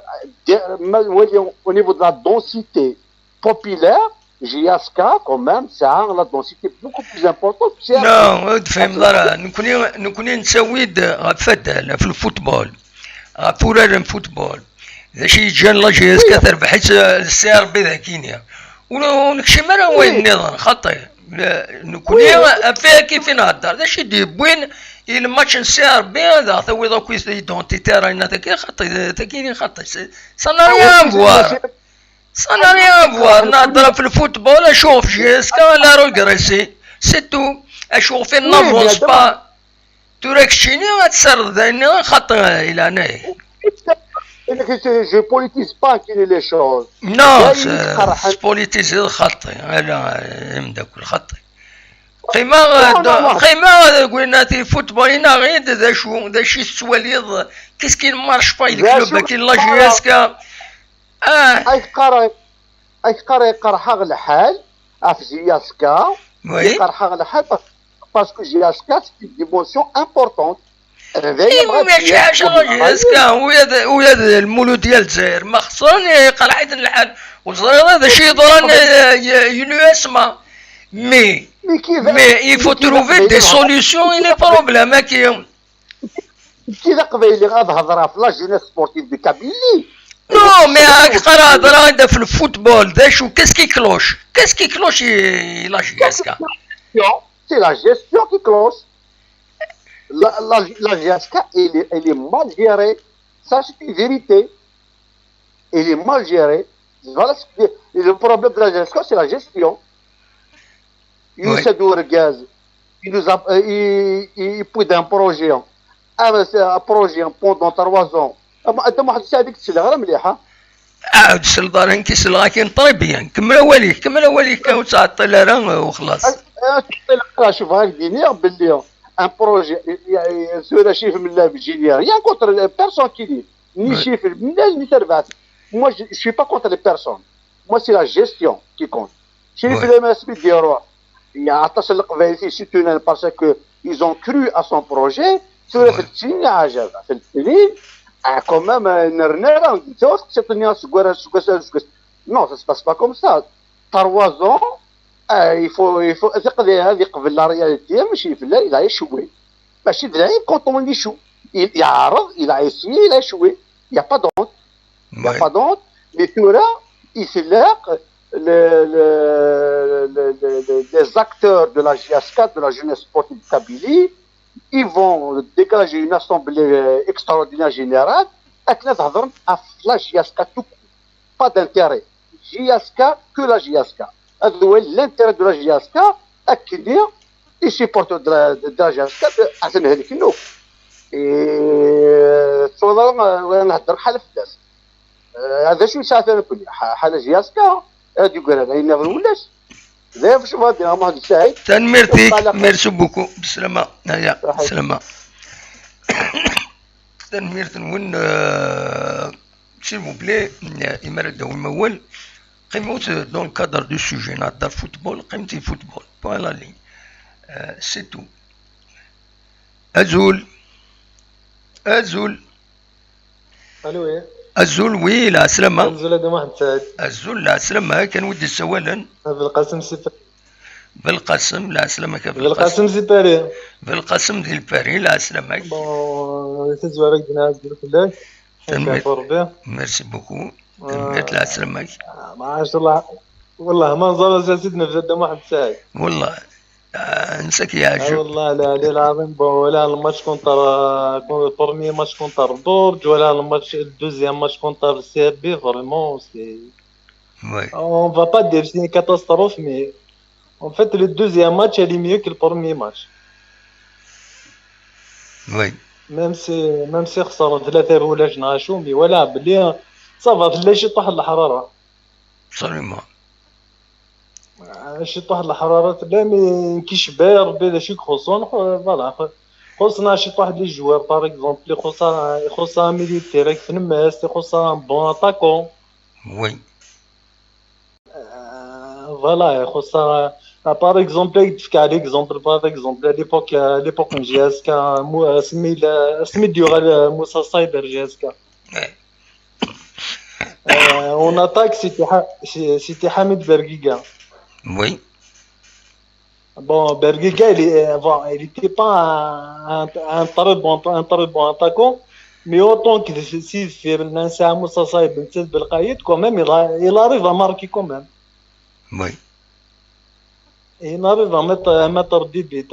de, mais, oui, au niveau de la densité populaire, J S K, quand même, ça a la densité beaucoup plus importante. Non, ur tefhimeḍ ara. Nekkni, nekkni nettawi-d ɣef waddal, ɣef lfutbol, ɣef urar n futbol. D acu yeǧǧan la J S K terbeḥ-itt s C R B dagini? Ur, ur nekcim ara wayen nniḍen, xaṭi. Nekkni ɣef waya kif i nhedder. D acu i d-yewwin i lmatch n C R B ad aɣ-tawiḍ akk identité ara yenna tagi, xaṭi, tagi xaṭi. Ça n'a rien à voir. Ça n'a rien à voir. Nehder ɣef lfutbol, acu ɣef J S K, la régresser. C'est tout. Acu ɣef i n'avance pas. Tura keččini ad tsardeḍ ayen xaṭi, i leɛnaya-k. Je politise pas, kini les choses. Non, tpolitiziḍ xaṭi, ala, ameddakel xaṭi. Qqimeɣ, qqimeɣ deg winna ti football, inaɣ-id d acu, d acu i tettwaliḍ, qu'est-ce qui ne marche pas, il club, akin la J S K. Ah. Ay teqqar, ay teqqar, iqerḥ-aɣ lḥal ɣef J S K. Oui. Iqerḥ-aɣ lḥal parce, parce que J S K, c'est une dimension importante. Mačči ḥaca J S K, ula d, ula d Lmuludya n Lezzayer, ma xesren, iqerḥ-iten lḥal. Ur teẓriḍ d acu yeḍran, euh, y-, y-, l'U S M A. Mais, mais il faut trouver des solutions et les problèmes, aki. Kečči d aqbayli, ad hedreɣ ɣef la jeunesse sportive de Kabylie. Non, mais ad qqareɣ hedreɣ-d ɣef le football, d acu, qu'est-ce qui cloche? Qu'est-ce qui cloche i la J S K? C'est la gestion qui cloche. La, la, la J S K, elle est, elle est mal gérée. Ça, c'est une vérité. Elle est mal gérée. Voilà ce qui est. Et le problème de la J S K, c'est la gestion. Oui. Yusa-d urgaz, il nous a, euh, il, il, il pousse un projet. Ah, ben, c'est un projet pendant trois ans. Ah, ben, أنت واحد الساعة هذيك تسلغ راه مليحة. عاود سلطان كي سلغا كاين très bien. كمل أوليك، كمل أوليك، كاين تعطل راه وخلاص. Tura, شوف, غادي نير باللي un projet, tura شي في من la, je n'ai rien contre personne qui dit, ni شي في الملال ni تربعت. Moi, je, je suis pas contre les personnes. Moi, c'est la gestion qui compte. شي في لما سميت ديروه, يا عطاس القبايل في سيتونان parce que ils ont cru à son projet. ثورة التسعين عجبة في التسعين, quand même, نرنا راه ثورة تسعطني سكوار سكوار سكوار. Non, ça se passe pas comme ça. Trois ans, il faut, il faut, هذه قبل la réalité, ماشي في, il a échoué. ماشي في العين, quand on échoue, il, il a, il a essayé, il a échoué. Il n'y a pas de honte. Il n'y a pas de honte. Mais ثورة, il se les acteurs de la J S K, de la jeunesse sportive de Kabylie, ils vont dégager une assemblée, euh, extraordinaire générale, avec la, la J S K tout court. Pas d'intérêt. J S K, que la J S K. L'intérêt de la J S K, avec les supporters de la, de la J S K, de, à, et, euh, هذا شو يساعد كل حالة J S K. هذه يقول هذا ينافر ولاش. زي شوف هذه ما هذه ساعد. Tanemmirt-ik, merci beaucoup. Bislama. هيا, bislama. Tanemmirt-nwen, euh, s'il vous plaît, euh, imar ad d-awim awal. Qqimet dans le cadre du sujet, نهضر football, qqimet football. Point à la ligne. Euh, c'est tout. Azul. Azul. Allô, oui. Azul, oui, la salama. Azul, Adam Mohamed Saïd. Azul, la salama, kan wi d-yessawalen? Belqasem si Paris. Belqasem, la salama, kan Belqasem. Belqasem si Paris. Belqasem di Paris, la salama. Bon, c'est vrai que je suis. Merci beaucoup. Tanemmirt, la salama. ما شاء الله. والله ما نزال سيدنا في جدة محمد سعيد. والله. آه، نساك يا جو. والله العلي العظيم, bon, voilà, le match contre, euh, contre, le premier match contre Bordeaux, voilà, le match, le deuxième match contre le C R B, vraiment, c'est, oui, on va pas dire c'est une catastrophe, mais en fait, le deuxième match, il est mieux que le premier match. Oui. Même si, même si خسرنا ثلاثة ولا جناشو, mais voilà, بلي ça va, لا شي طاح الحرارة. Absolument. شي طاح الحرارة تلا, mais كي شباب ربي ذا شي يخصون, خ-, voilà, خ-, خصنا شي طاح les joueurs, par exemple, يخصها, يخصها milieu de terrain في النماس, يخصها un bon attaquant. Oui. آه, voilà, يخصها, آه, par exemple, يدفك على l'exemple, par exemple, à l'époque, à l'époque J S K, مو-, آه, سمي ل-, سمي ديو غير موسى صايبر J S K. Ouais. Euh, en attaque, c'était Ha-, c'est-, c'était Hamid Bergiga. Oui. Bon, Bergiga, il est, euh, bon, il était pas un, un, un très bon, un très bon attaquant, mais autant que si, si, si, Moussa Saïd, Ben Saïd Belkhaïd, quand même, il a, il arrive à marquer quand même. Oui. Il arrive à mettre, à mettre des buts.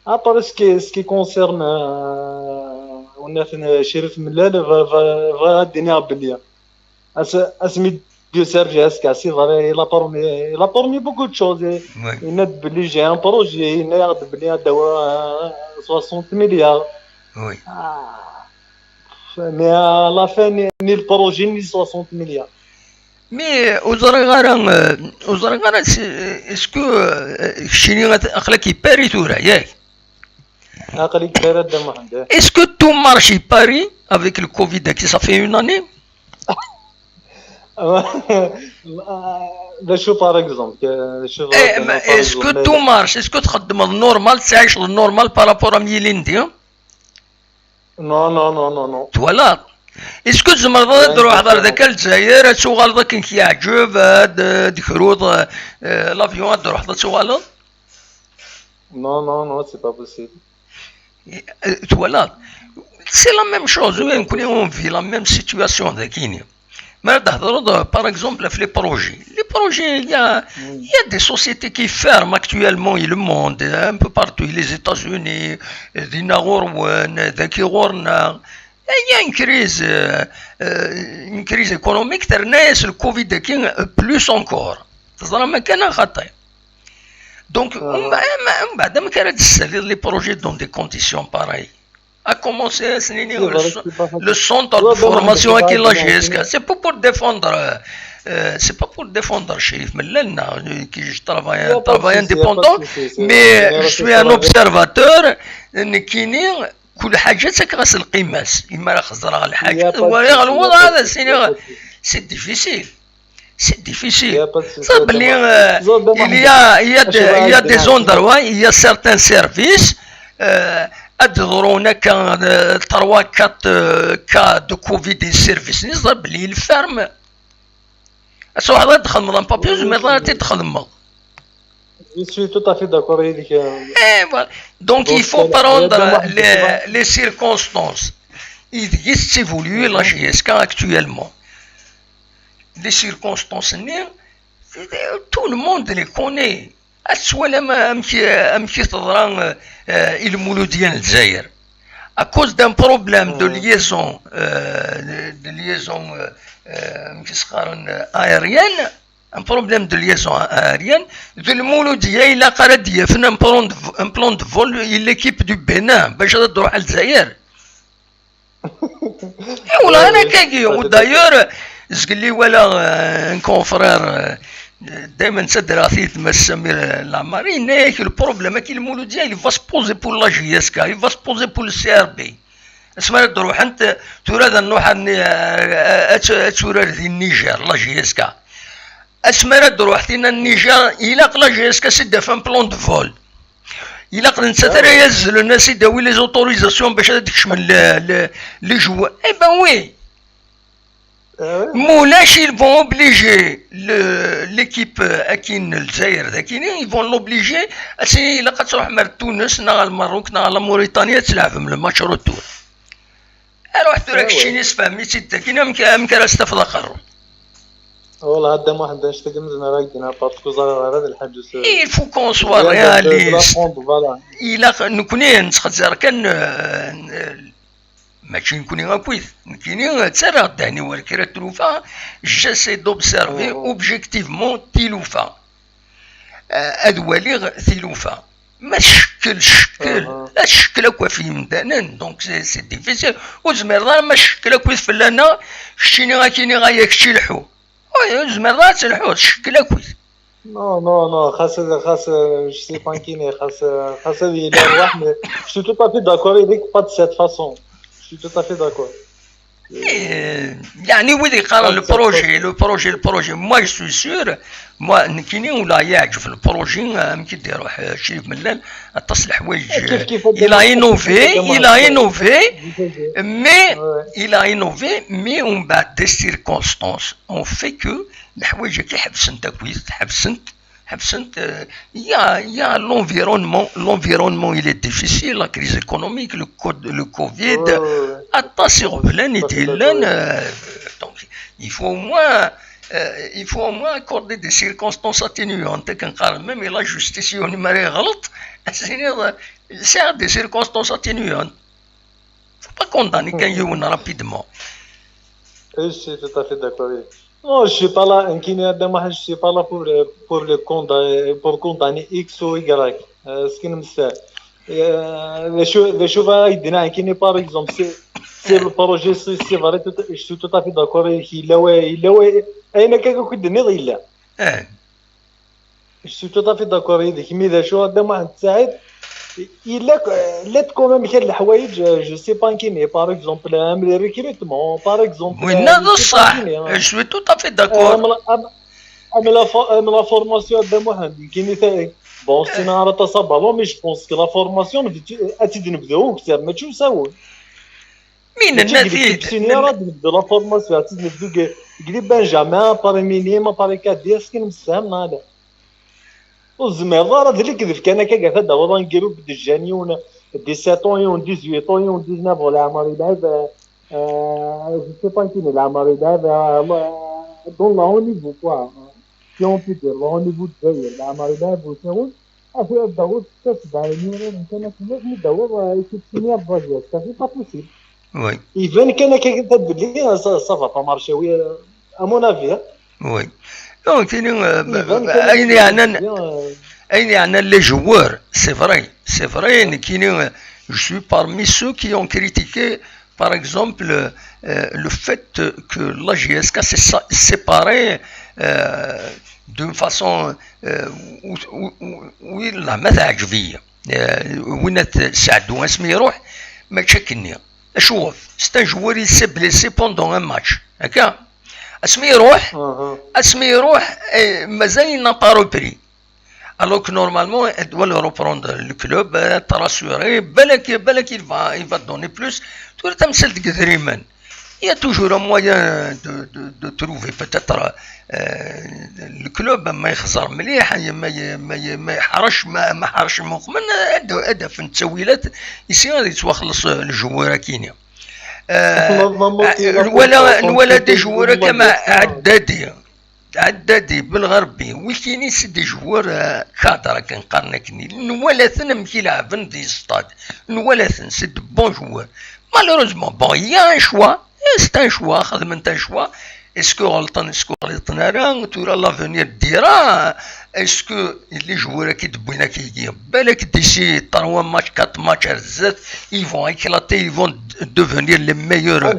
Après, ce qui, ce qui concerne, euh, on a fait Chérif Mellal, va, va, va donner à Belia. À ce, à ce milieu Serge Escassi, voilà, il a permis, il a permis beaucoup de choses. Oui. Il a dit, j'ai un projet, il a dit, euh, soixante milliards. Oui. Ah. Mais à la fin, ni, ni le projet, ni soixante milliards. Mais, ur ẓriɣ ara, euh, ur ẓriɣ ara si, est-ce que, euh, keččini aql-ak i Paris tura, yak? Aql-i i Paris, a Dda Muḥend. Est-ce que tout marche à Paris avec le Covid qui ça fait une année? D acu, par exemple, d acu, eh, mais par exemple, est-ce que tout marche? Est-ce que txeddmeḍ normal, tettɛiceḍ normal par rapport am yilindi? Non, non, non, non, non. Twalaḍ? Est-ce que tzemreḍ ad truḥeḍ ar daki ar Lezzayer, ad tuɣaleḍ akken k-yeɛǧeb, ad, ad d-tekruḍ, euh, l'avion, ad truḥeḍ, ad tuɣaleḍ? Non, non, non, c'est pas possible. Euh, twalaḍ? C'est la même chose, oui, nekkni on vit la même situation dagini. Mi ara d-thedreḍ, euh, par exemple, ɣef les projets. Les projets, il y a, il y a des sociétés qui ferment actuellement, i le monde, un peu partout, les États-Unis, euh, dinna ɣur-wen, daki ɣur-neɣ. Il y a une crise, euh, euh, une crise économique, terna-yas le Covid-agi, euh, plus encore. Teẓram akka neɣ xaṭi? Donc, mbeɛd, mbeɛd amek ara d-tessaliḍ les projets dans des conditions pareilles? À commencer, c'est le, le centre de formation à la J S K. C'est pas pour défendre, euh, Euh, c'est pas pour défendre Chérif Mellal, non, qui je travaille, travail indépendant, mais je suis un observateur. Nekkini, kul ḥaǧa ttakkeɣ-as lqima-s. Imi ara xeẓreɣ lḥaǧa, wariɣ lwuḍeɛ, ad as-iniɣ, c'est difficile. C'est difficile. Ça, belli, euh, il y a, il y a des, il y a des endroits, il y a certains services, euh, ad ḍrun akka, euh, trois, quatre, euh, cas de covid i service-nni, ça, belli, il ferme. Ad truḥeḍ ad txedmeḍ un papier, ur zmireḍ ara ad t-id-txedmeḍ. Je suis tout à fait d'accord avec, euh, Eh, voilà. Donc, il faut prendre les, les circonstances. Ideg i tettibulyu la J S K actuellement. Les circonstances-nni, tout le monde les connaît. Ad twalam amek, amek i teḍra, euh, i Lmuludya n Lezzayer. À cause d'un problème de liaison, euh, de, de liaison, euh, euh, amek i s-qqaren, euh, aérienne, un problème de liaison aérienne, d Lmuludya ilaq ara d-yafen un plan de, un plan de vol i l'équipe du Bénin, bac ad d-truḥ ar Lezzayer. Et voilà, un accueil. D'ailleurs, zgelli wala, euh, un confrère, euh, dayma nettadreɣ-t-id, Mass Samir, euh, Lamari, yenna-yak le problème-agi, Lmuludya, il va se poser pour la J S K, il va se poser pour le C R B. Asmi ara d-ruḥent, tura d nnuḥ-nni, euh, ad, ad turar di Niger, la J S K. Asmi ara d-ruḥ tinna n Niger, ilaq la J S K ad s-id-taf un plan de vol. Ilaq d nettat ara yazzlen, ad s-id-tawi les autorisations bac ad d-kecmen le, le, les joueurs. Eh ben oui. Mulac, ils vont obliger le, l'équipe, euh, akkin n Lezzayer d akkin, ils vont l'obliger, ad s-ini ilaq ad truḥem ar Tunes, neɣ ar Lmerruk, neɣ ar la Mauritanie, ad tleɛbem le match retour. Aruḥ tura keččini sefhem-itt-id akkin, amek, amek ara s-tafeḍ aqerru? Wallah, a Dda Muḥend, annect-agi nezmer ad k-d-nɛeṭṭer, ur ẓriɣ ara d lḥaǧa s-, il faut qu'on soit réaliste. Ilaq, nekkni nettxezzir kan, euh, mačči nekkni akkit, nekkini ttarraɣ ddehn-iw ar kra n tlufa, j'essaie d'observer objectivement tilufa. Euh, ad waliɣ tilufa. Ma tcekkel, tcekkel, la tcekkel akk ɣef yimdanen, donc c'est, c'est difficile. Ur tezmireḍ ara ma tcekkel akkit fell-aneɣ, keččini ad k-iniɣ aya kečči lḥu. Ur tezmireḍ ara ad telḥuḍ, tcekkel akkit. Non, non, non, xas, xas, euh, je sais pas kini, xas, euh, xas ad yili rrwaḥ, mais je suis tout à fait d'accord avec, pas de cette façon. Je suis tout à fait d'accord. Eh, yeɛni wid yeqqaren le projet, le projet, le projet, moi je suis sûr, moi, nekkini ula yeɛǧeb le projet, euh, amek i d-iruḥ, euh, Crif Mellal, aṭas n leḥwayeǧ, euh, il a innové, il a innové, mais, il a innové, mais umbeɛd des circonstances ont fait que leḥwayeǧ-agi ḥebsent akkit, ḥebsent, ḥebsent, euh, il y a, il y a l'environnement, l'environnement, il est difficile, la crise économique, le co-, le covid, aṭas iɣeblan i d-yellan, euh, donc, il faut au moins, euh, il faut au moins accorder des circonstances atténuantes, akken qqaren, même la justice, yiwen mi ara yeɣleṭ, ad s-tiniḍ, euh, sɛiɣ des circonstances atténuantes. Faut pas condamner kan yiwen rapidement. Oui, je suis tout à fait d'accord. Non, je suis pas là, nekkini, a Dda Muḥend, je suis pas là pour, euh, pour le condamner, pour condamner X ou Y. Euh, ce qui nous fait, euh, d acu, d acu bɣiɣ ad k-d-iniɣ, nekkini, par exemple, c'est, c'est le projet, c'est, c'est vrai, tout, je suis tout à fait d'accord avec, yella wa, yella wa, ayen akka akk i d-tenniḍ yella. Eh. Je suis tout à fait d'accord avec, mais d acu, a Dda Muḥend Saɛid, il a, il a quand même quelques leḥwayeǧ, euh, je sais pas, nekkini, par exemple, euh, le recrutement, par exemple, winna d ṣṣeḥ, je suis tout à fait d'accord. Am la, am, am la fo-, am la formation, a Dda Muḥend, nekkini ta-, bon, c'est une arrêt à sa ballon, mais je pense que la formation, ad tt-id-nebdu akter, mačči usawen. Mi nenna-t-id. Mačči deg les petits seniors ara d-nebdu la formation, ad tt-id-nebdu deg, deg les benjamins, appareil minime, appareil cadet, akken msefhamen, ala. Ur tezmireḍ ara d lekdeb kan akka, ad d-tawiḍ un groupe de jeunes, yiwen dix-sept ans, yiwen dix-huit ans, yiwen dix-neuf ans, leɛmer yelɛeb, euh, euh, je sais pas kini, leɛmer yelɛeb, euh, dans le haut niveau, quoi. Si on peut dire, le haut niveau de Dzaïr, leɛmer yelɛeb usawen, Afi ad d-taweḍ ssetta sebɛa imir kan akken mi d-taweḍ, euh, équipe senior d Razias, ça, c'est pas possible. Oui. Iban kan akka, kan belli, euh, ça, ça va pas marcher, oui, euh, à mon avis, hein. Oui. Donc, tini, euh, ayen yeɛnan, euh, ayen yeɛnan les joueurs, c'est vrai, c'est vrai, nekkini, euh, je suis parmi ceux qui ont critiqué Par exemple, euh, le fait que l'A J S K s'est sa- séparée euh, d'une façon euh, où, où, où, où il a ما تعجبية. Euh, وين سعدو اسمي يروح ما تشكني. شوف, c'est un joueur, il s'est blessé pendant un match. هكا, اسمي يروح, اسمي يروح, euh, مازال il n'a pas repris. Alors que normalement, elle doit le reprendre le club, être rassuré, بالك, بالك il va, il va donner plus. Tout le temps, c'est le. Il y a toujours un moyen de, de, de trouver peut-être euh, le club ما يخزر مليح, ما, ي- ما, ي- ما يحرش, ما, ما حرش مخمن, هذا في التسويلات يصير يتوخلص الجوار كينيا. آه, الولا, الولا دي جوار كما عدادي. عدادي بالغربي ويكيني سي دي جوار كادر كنقارن كني نوالثن مكي لعبن دي ستاد نوالثن سي دي بون جوار. Malheureusement, bon, il y a un choix. C'est un choix, خدمت un choix. Est-ce que غلطان, est-ce que غلطان راه تورا l'avenir ديرا. Est-ce que les joueurs qui دبوينا كي بالك d'ici trois matchs, quatre matchs, ils vont éclater, ils vont devenir les meilleurs,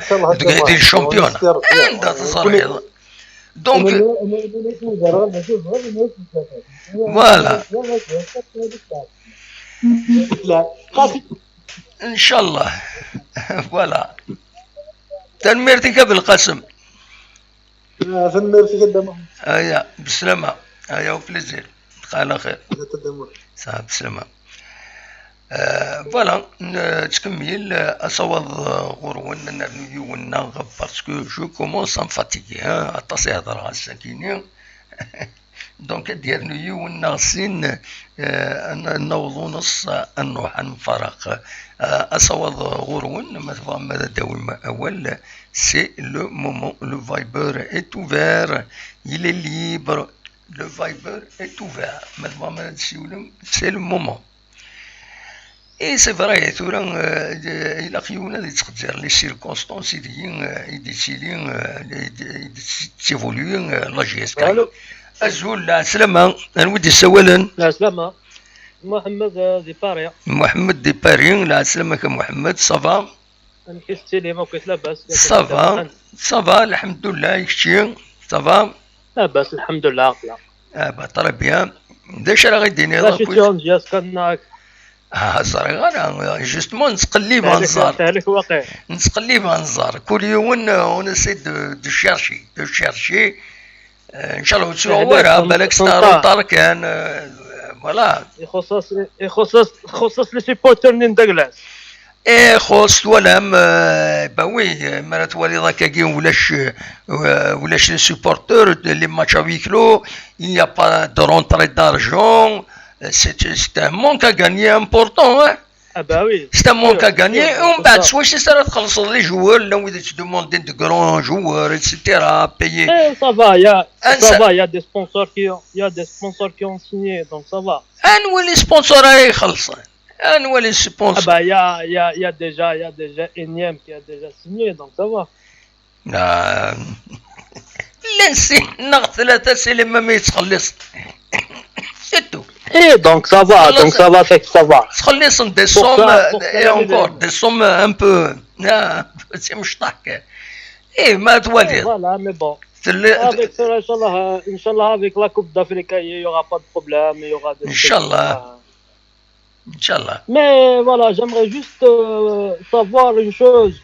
des champions. عندها تصريح. Donc, voilà. إن شاء الله. Voilà. تنميرتك بالقسم. تنميرتك الدم. هيا بالسلامة. هيا وبليزير. على خير. صافي بالسلامة. آه, voilà, ن- تكمل, آه, أصوض, آه, غرون نرنو يونا, parce que je commence à me fatiguer, hein, aṭas i hedreɣ ass-agi-ni. Donc, ad d-yernu yiwen neɣ sin, euh, ad n- ad naweḍ uneṣ, ad nruḥ, ad nfaraq. Euh, asawaḍ ɣur-wen, ma tebɣam ad d-tawim awal, c'est le moment. Le Viber est ouvert, il est libre. Le Viber est ouvert. Ma tebɣam ad d-tessiwlem, c'est le moment. Et c'est vrai, tura, euh, ilaq yiwen ad yettqeddir les circonstances i deg, euh, i d-yettili, euh, i d- i d-tettivuli, euh, la J S K. Allô. Azul, lɛeslama, anwa i d-yessawalen? Lɛeslama. Mohamed, euh, di Paris. Mohamed di Paris, lɛeslama-k a Mohamed, ça va? Amek i tettili, ma kullec labas? Ça va, ça va, lḥemdullah, i kečči, ça va? Labas, lḥemdullah, aql-aɣ. Ah bah, très bien. D acu ara ɣ-d-tiniḍ? D acu akkit? Tturǧiḍ kan, neɣ? Ah, ẓriɣ ara. Justement, nettqellib ad nẓer. Tehlek waqil. Nettqellib ad nẓer. Kul yiwen, euh, on essaie de, de chercher, de chercher. Euh, inchallah, ur ttruḥ ara, balak s tɛruḍt kan, euh, voilà. Ixuṣṣ-as, ixuṣṣ-as, ixuṣṣ-as les supporters n Daglas. Ixuṣṣ, twalam, euh, bah oui, euh, mi ara twaliḍ akkagi ulac, euh, ulac les supporters, les matchs à huis clos, il n'y a pas de rentrée d'argent, euh, c'est, c'est un manque à gagner important, hein. Ah bah oui. C'est un manque à gagner. Et on bat, soit c'est ça, la txellṣeḍ les joueurs, là où ils te demandent des grands joueurs, et cetera, payer. Eh, ça va, il y a, ça va, il y a des sponsors qui ont, il y a des sponsors qui ont signé, donc ça va. Anwa les sponsors ara ixellṣen? Anwa les sponsors? Ah bah, il y a, il y a, il y a déjà, il y a déjà Enyem qui a déjà signé, donc ça va. Ah. Llan sin neɣ tlata, c'est les mêmes i yettxelliṣen. C'est tout. Eh, donc ça va, donc ça va, c'est que ça va. Ttxelliṣen des sommes, euh, et encore des sommes un peu, ah, c'est مشطح. Eh, ma twaliḍ. Eh, voilà, mais bon. Avec ça, Inch'Allah, euh, Inch'Allah, avec la Coupe d'Afrique, il y aura pas de problème, il y aura des trucs, Inch'Allah. Inch'Allah. Mais voilà, j'aimerais juste, euh, savoir une chose.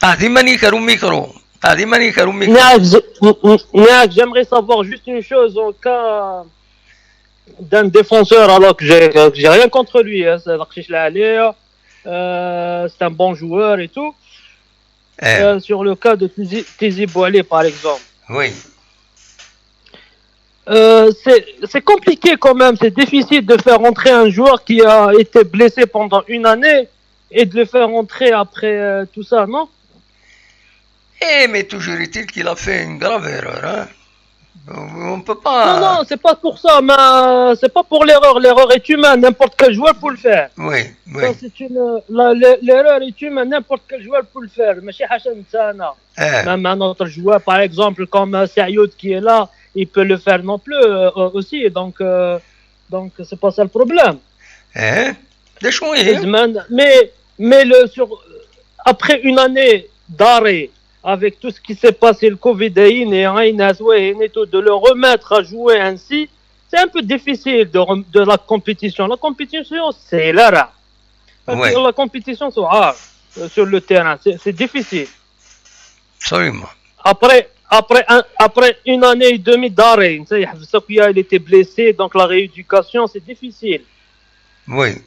Qɛed iman-ik ar umikru. Qɛed iman-ik ar umikru. Niak, j-, n-, n-, Niak, j'aimerais savoir juste une chose au cas d'un défenseur, alors que j'ai, que j'ai rien contre lui, hein, c'est l'aqcic lɛali, euh, c'est un bon joueur et tout. Eh. Euh, sur le cas de Tizi, Tizi Bouali, par exemple. Oui. Euh, c'est, c'est compliqué quand même, c'est difficile de faire rentrer un joueur qui a été blessé pendant une année et de le faire rentrer après, euh, tout ça, non? Eh, mais toujours est-il qu'il a fait une grave erreur, hein. On peut pas. Non, non, c'est pas pour ça, mais c'est pas pour l'erreur. L'erreur est humaine. N'importe quel joueur peut le faire. Oui, oui. Ça, c'est une, la, le-, l'erreur est humaine. N'importe quel joueur peut le faire. ماشي حاجة نتاعنا. Eh. Même un autre joueur, par exemple, comme, euh, Saïd qui est là, il peut le faire non plus, euh, aussi. Donc, euh, donc c'est pas ça le problème. Eh. D acu ihi? Mais, mais le, sur, après une année d'arrêt, avec tout ce qui s'est passé, le Covid et tout, de le remettre à jouer ainsi, c'est un peu difficile de, de la compétition. La compétition, c'est là. La compétition, c'est rare, euh, sur le terrain. C'est difficile. Absolument. Après, après, un, après une année et demie d'arrêt, il était blessé, donc la rééducation, c'est difficile. Oui.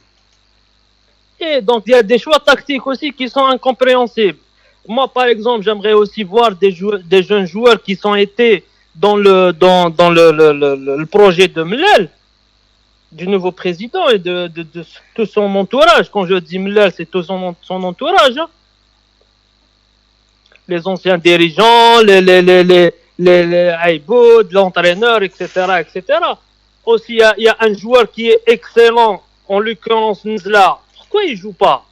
Et donc, il y a des choix tactiques aussi qui sont incompréhensibles. Moi, par exemple, j'aimerais aussi voir des, joueurs, des jeunes joueurs qui sont été dans le, dans, dans le, le, le, le projet de Mlal, du nouveau président et de, de, de tout son entourage. Quand je dis Mlal, c'est tout son, son entourage. Hein. Les anciens dirigeants, les, les, les, les, les, les Aïboud, l'entraîneur, et cetera, et cetera. Aussi, il y, a, il y a un joueur qui est excellent, en l'occurrence Nzla. Pourquoi il ne joue pas?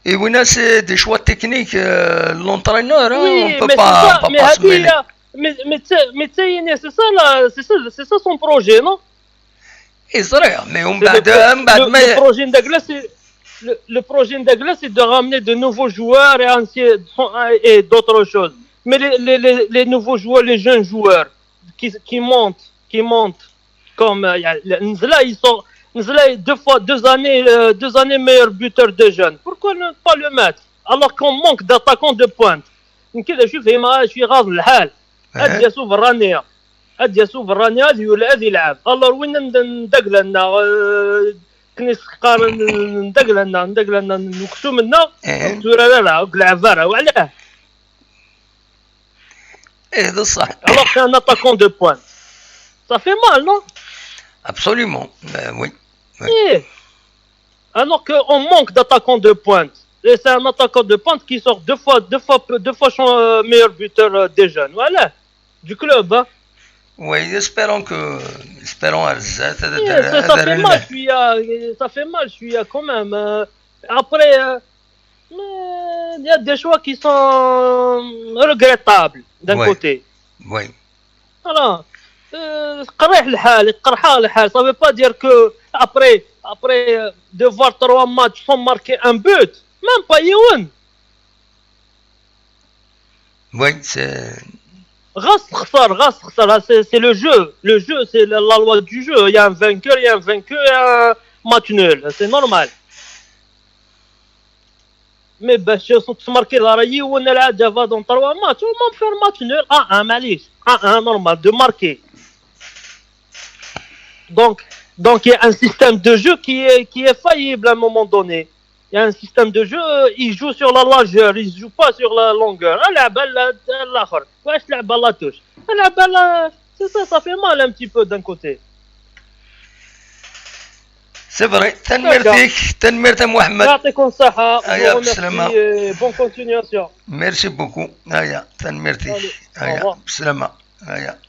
Et oui, c'est des choix techniques, euh, l'entraîneur, hein, Oui, on peut mais pas, c'est ça, on peut mais pas se mêler. هذه هي- mais mais تسا- mais تسا هي c'est ça la- c'est ça c'est ça son projet, non? Et c'est vrai, mais on C'est le, بعد, on بعد, le- le mais projet de Dagla, c'est le, le projet de Dagla, c'est de ramener de nouveaux joueurs et ainsi et d'autres choses. Mais les, les, les, les nouveaux joueurs, les jeunes joueurs qui, qui montent, qui montent, comme euh, il y a- le- Nzla, ils sont Nzla est deux fois deux années euh, deux années meilleur buteur de jeunes. Pourquoi ne pas le mettre alors qu'on manque d'attaquants de pointe? كذا شوف هي ما شي غاز الحال. هاد ياسو برانيا، هاد ياسو برانيا هاد يولي هاد يلعب. الور وين ندق لنا؟ كني سقار ندق لنا، ندق لنا نكسو منا. تورا لا لا لعب راه وعلاه؟ ايه، ده صح. Alors c'est un attaquant de pointe. Ça fait mal, non? Absolument. Euh, oui. Eh. Alors qu'on manque d'attaquants de pointe. Et c'est un attaquant de pointe qui sort deux fois, deux fois, deux fois son euh, meilleur buteur euh, des jeunes. Voilà. Du club. Hein. Oui, espérons que, espérons à ça, Et ça, ça fait mal, je suis, euh, ça fait mal, je suis euh, quand même. Euh, après, euh, mais il y a des choix qui sont regrettables d'un Oui. Côté. Oui. Voilà. Euh, قريح الحال، قرحة الحال. Ça veut pas dire que après, après euh, de voir trois matchs sans marquer un but, même pas يون. Oui, c'est. غاس تخسر، غاس تخسر. C'est c'est le jeu. Le jeu, c'est la, la loi du jeu. Il y a un vainqueur, il y a un vaincu, il y a un match nul. C'est normal. Mais باش تماركي لا راه يون العاد avant trois matchs, on va faire match nul. Ah, ah, معليش. Ah, ah, normal de marquer. Donc, donc il y a un système de jeu qui est, qui est faillible à un moment donné. Il y a un système de jeu, euh, il joue sur la largeur, il joue pas sur la longueur. العب على الاخر. واش تلعب على la touche؟ العب على C'est ça, ça fait mal un petit peu d'un côté. C'est vrai. تنميرتك، تنميرت محمد. يعطيكم الصحة. آه، يا Je vous بسلامة. remercie et bonne continuation. Merci beaucoup. هيا، تنميرتك. Allez, au هيا، revoir. بسلامة. هيا.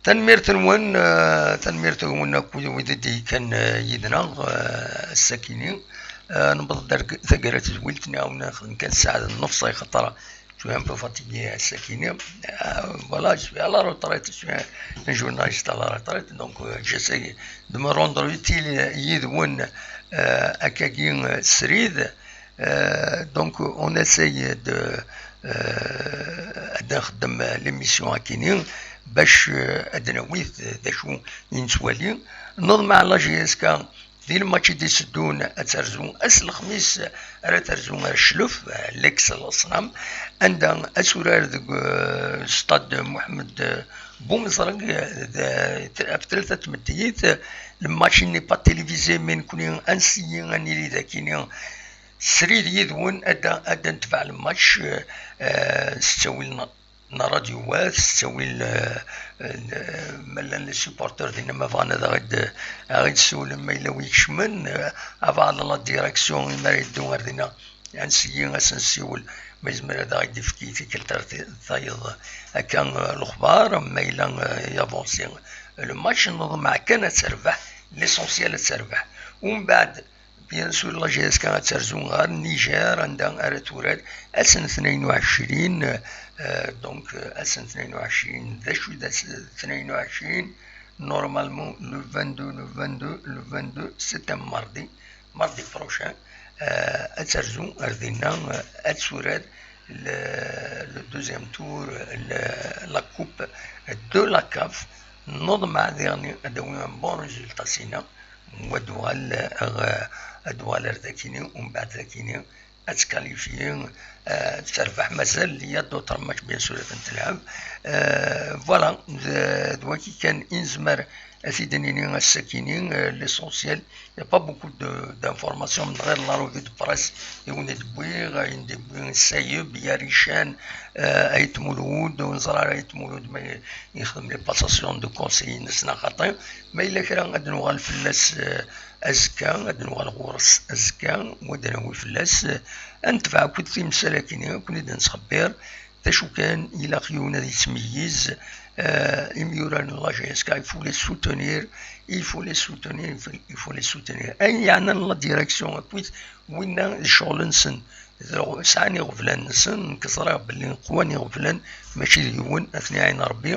تنميرت نون، آه، تنميرت نون كل ودي كان، آه، يدنا، آه، السكيني. آه، نبض درك ثقرة زويلت، نعاون نخدم كان ساعة النص، خاطر je suis un peu fatigué, السكيني. آه، voilà, je suis à la retraite, je suis un, un journaliste à la retraite, donc, euh, j'essaie de me rendre utile, euh, يدون, آه، أكاكي, آه، سريد. آه، donc, on essaye de, آه، ad نخدم l'émission أكيني باش, آه، ad نويت d acu i nettwali. نضمع la J S K di lmatch i d-iteddun ad terzu ass lexmis, ara terzu ar Cclef, l'ex Leṣnam, anda ad turar deg, eh, stade Muḥemmed Bumezreg, eh, d-, ɣef tlata tmeddit. Lmatch n'est pas télévisé, mais nekni ad nseyyi ad nili dakini srid yid-wen, ad, ad netbeɛ lmatch, eh, s ttawil n n ṛṛadyu-wat, s ttawil, eh, eh, ma llan les supporters dinna ma bɣan ad aɣ-id-, aɣ-id-siwlen ma yella wi ikecmen, eh, abaɛḍ la direction imi ara yeddu ar dinna, ad nseggi ad s-nsiwel ma yezmer ad aɣ-id-ifki tikkelt ar t-, tayeḍ akka, eh, lexbar, ma yella, eh, yavansi le match, neḍmeɛ kan ad terbeḥ, l'essentiel ad terbeḥ. Umbeɛd, Bien sûr, la J S K ad terzu ɣer Niger, anda ara turar ass n tnayen u ɛecrin, eh, donc, eh, ass n tnayen u ɛecrin, d acu d ass n tnayen u ɛecrin? Normalement, le vingt-deux, le vingt-deux, le vingt-deux, c'est un mardi, mardi prochain. euh, ad terzu ar dinna, euh, ad turar le, le deuxième tour, le, la coupe de la CAF. Nnuḍ mɛa diɣen ad d-awi un bon résultat sina, u ad d-uɣal, euh, ad d-uɣal ar dakini, umbeɛd dakini ad tkalifyi, euh, ad terbeḥ. Mazal il y a d'autres matchs, bien sûr, ad ten-telɛeb. Euh, voilà, d, d waki kan i nezmer ad t-id-nini ass-akini, euh, l'essentiel, il y a pas beaucoup de, d'informations, غير la revue de presse i wen-id-wwiɣ, ayen d-wwiɣ Sayeb, Yarican, euh, Ayt Mulud, ur neẓri ara Ayt Mulud ma yexdem les passations de conseil-ines neɣ xaṭi. Ma yella kra, ad nuɣal fell-as, euh, azekka, ad nuɣal ɣur-s azekka, u ad d-nawi fell-as, euh, ad netbeɛ akked timsal-akini, ad ken-id-nettxebbir. D acu kan, ilaq yiwen ad yettmeyyiz, euh, imyurar n la J S K, il faut les soutenir, il faut les soutenir, il faut, il faut les soutenir. Ayen yeɛnan la direction akkit winna d ccɣel-nsen, d iɣ-, sɛan iɣeblan-nsen, nekk ẓriɣ belli qwan iɣeblan, mačči d yiwen, ad ten-iɛin Rebbi.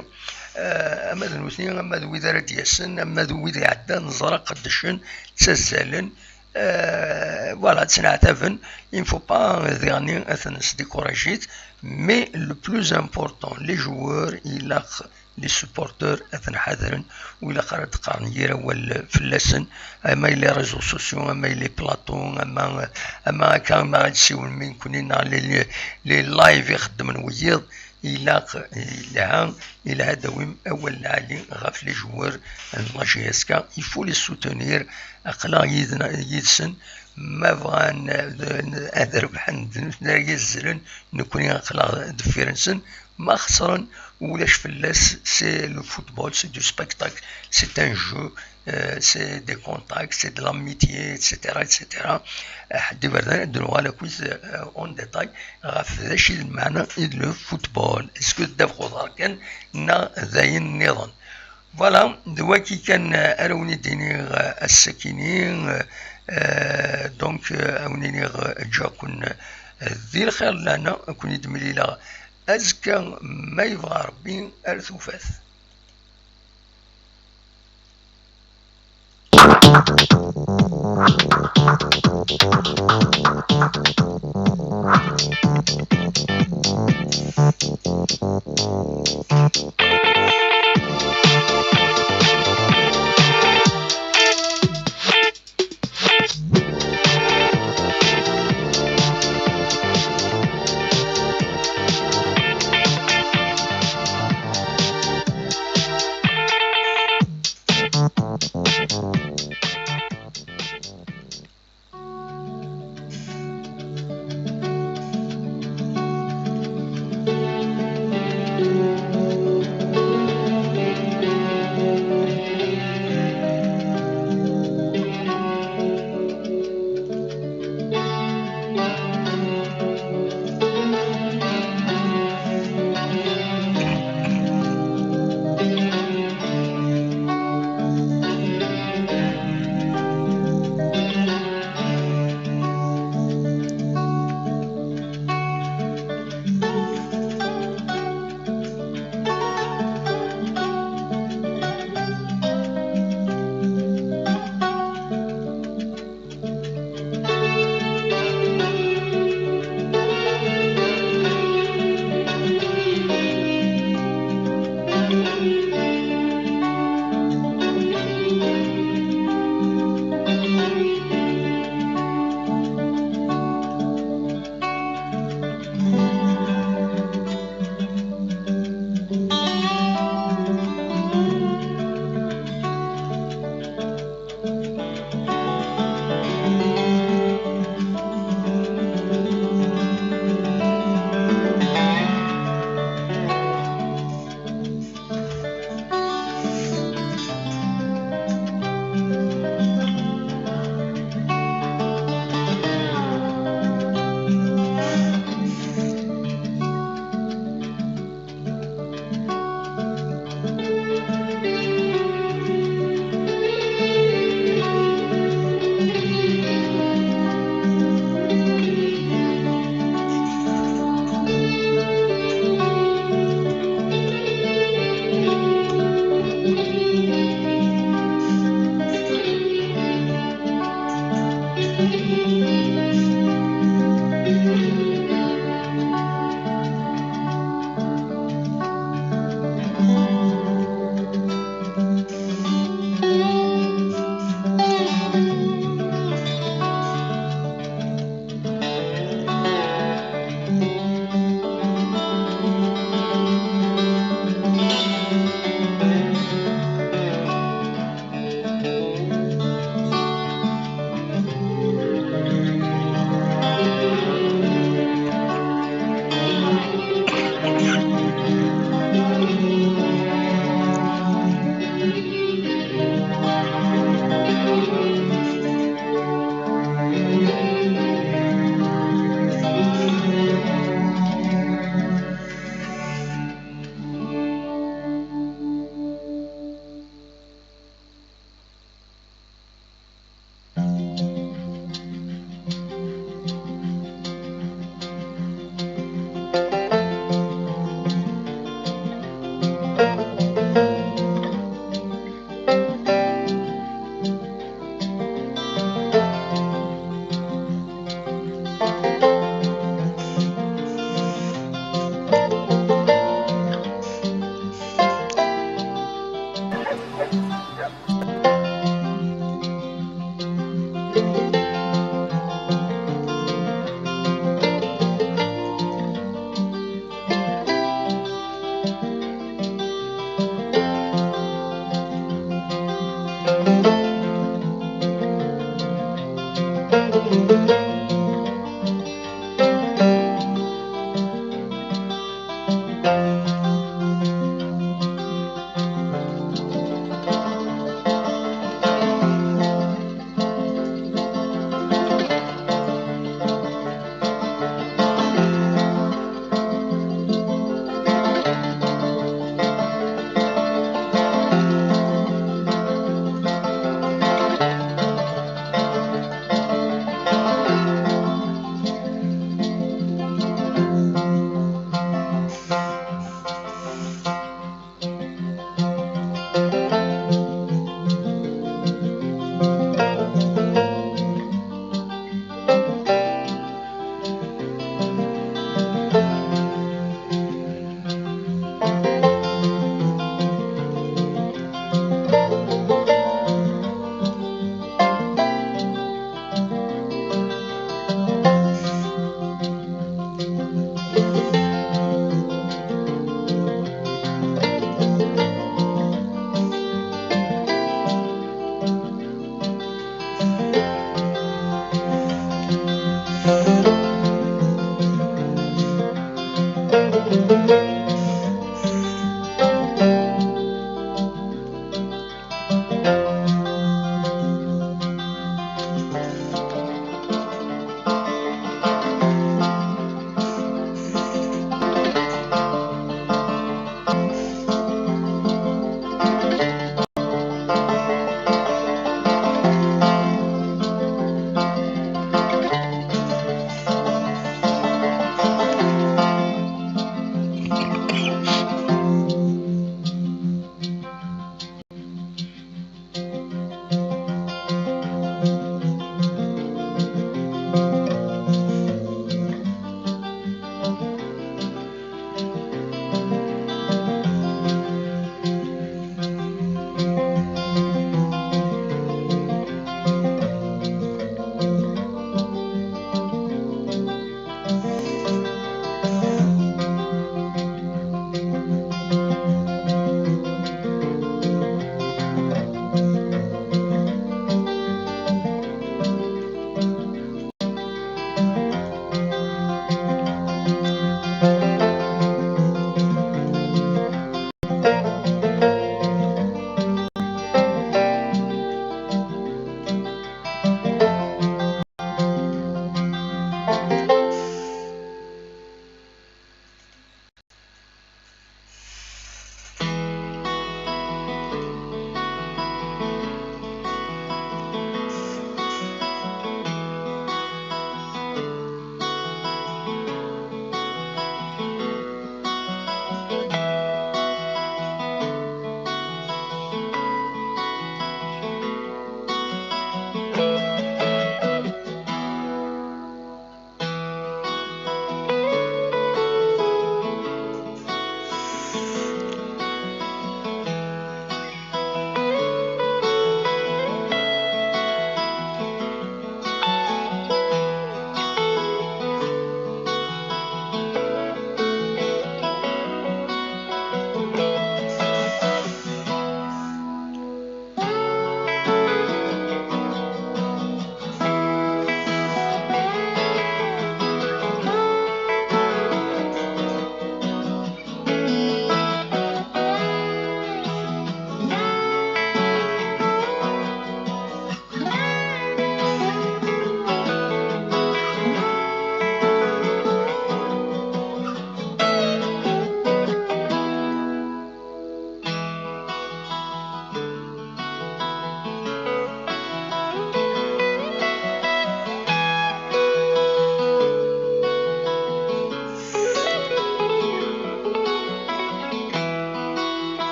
Euh, ama d nutni, ama d wid ara d-yasen, ama d wid iɛeddan, neẓra qeddcen, ttazzalen, euh, voilà, ttneɛtaben. Il ne faut pas, euh, diɣen ad ten-nesdécouragit, mais le plus important, les joueurs, ilaq les supporters ad ten-ḥadren, ur ilaq ara ad d-qqaren yir awal fell-asen, ama i les réseaux sociaux, ama i les plateaux, ama, ama akka, ama ad d-siwlen mi nekkni, neɣ les, les, les live i xeddmen wiyiḍ, ilaq, ilha, ilha ad d-awim awal lɛali ɣef les joueurs n la J S K. Il faut les soutenir. Aql-aɣ yid-, yid-sen. Ma bɣan, eh, ad rebḥen, d nutni ara yazzlen, nekkni aql-aɣ deffir-nsen. Ma xesren, ulac fell-as, c'est le football, c'est du spectacle, c'est un jeu, euh, c'est des contacts, c'est de l'amitié, et cetera, et cetera. Eh, ḥedd iberdan, ad d-nuɣal akkit, euh, en détail ɣef d acu i d lmeɛna i d le football. Est-ce que d ddabex uḍar kan neɣ d ayen nniḍen? Voilà, d waki kan, euh, ara wen-id-iniɣ, euh, ass-akini, euh, euh, donc, euh, ad wen-iniɣ, euh, ǧǧiɣ-ken, euh, di lxir d lehna, ad ken-id-mlileɣ azekka, ma yebɣa Rebbi, ar tufat.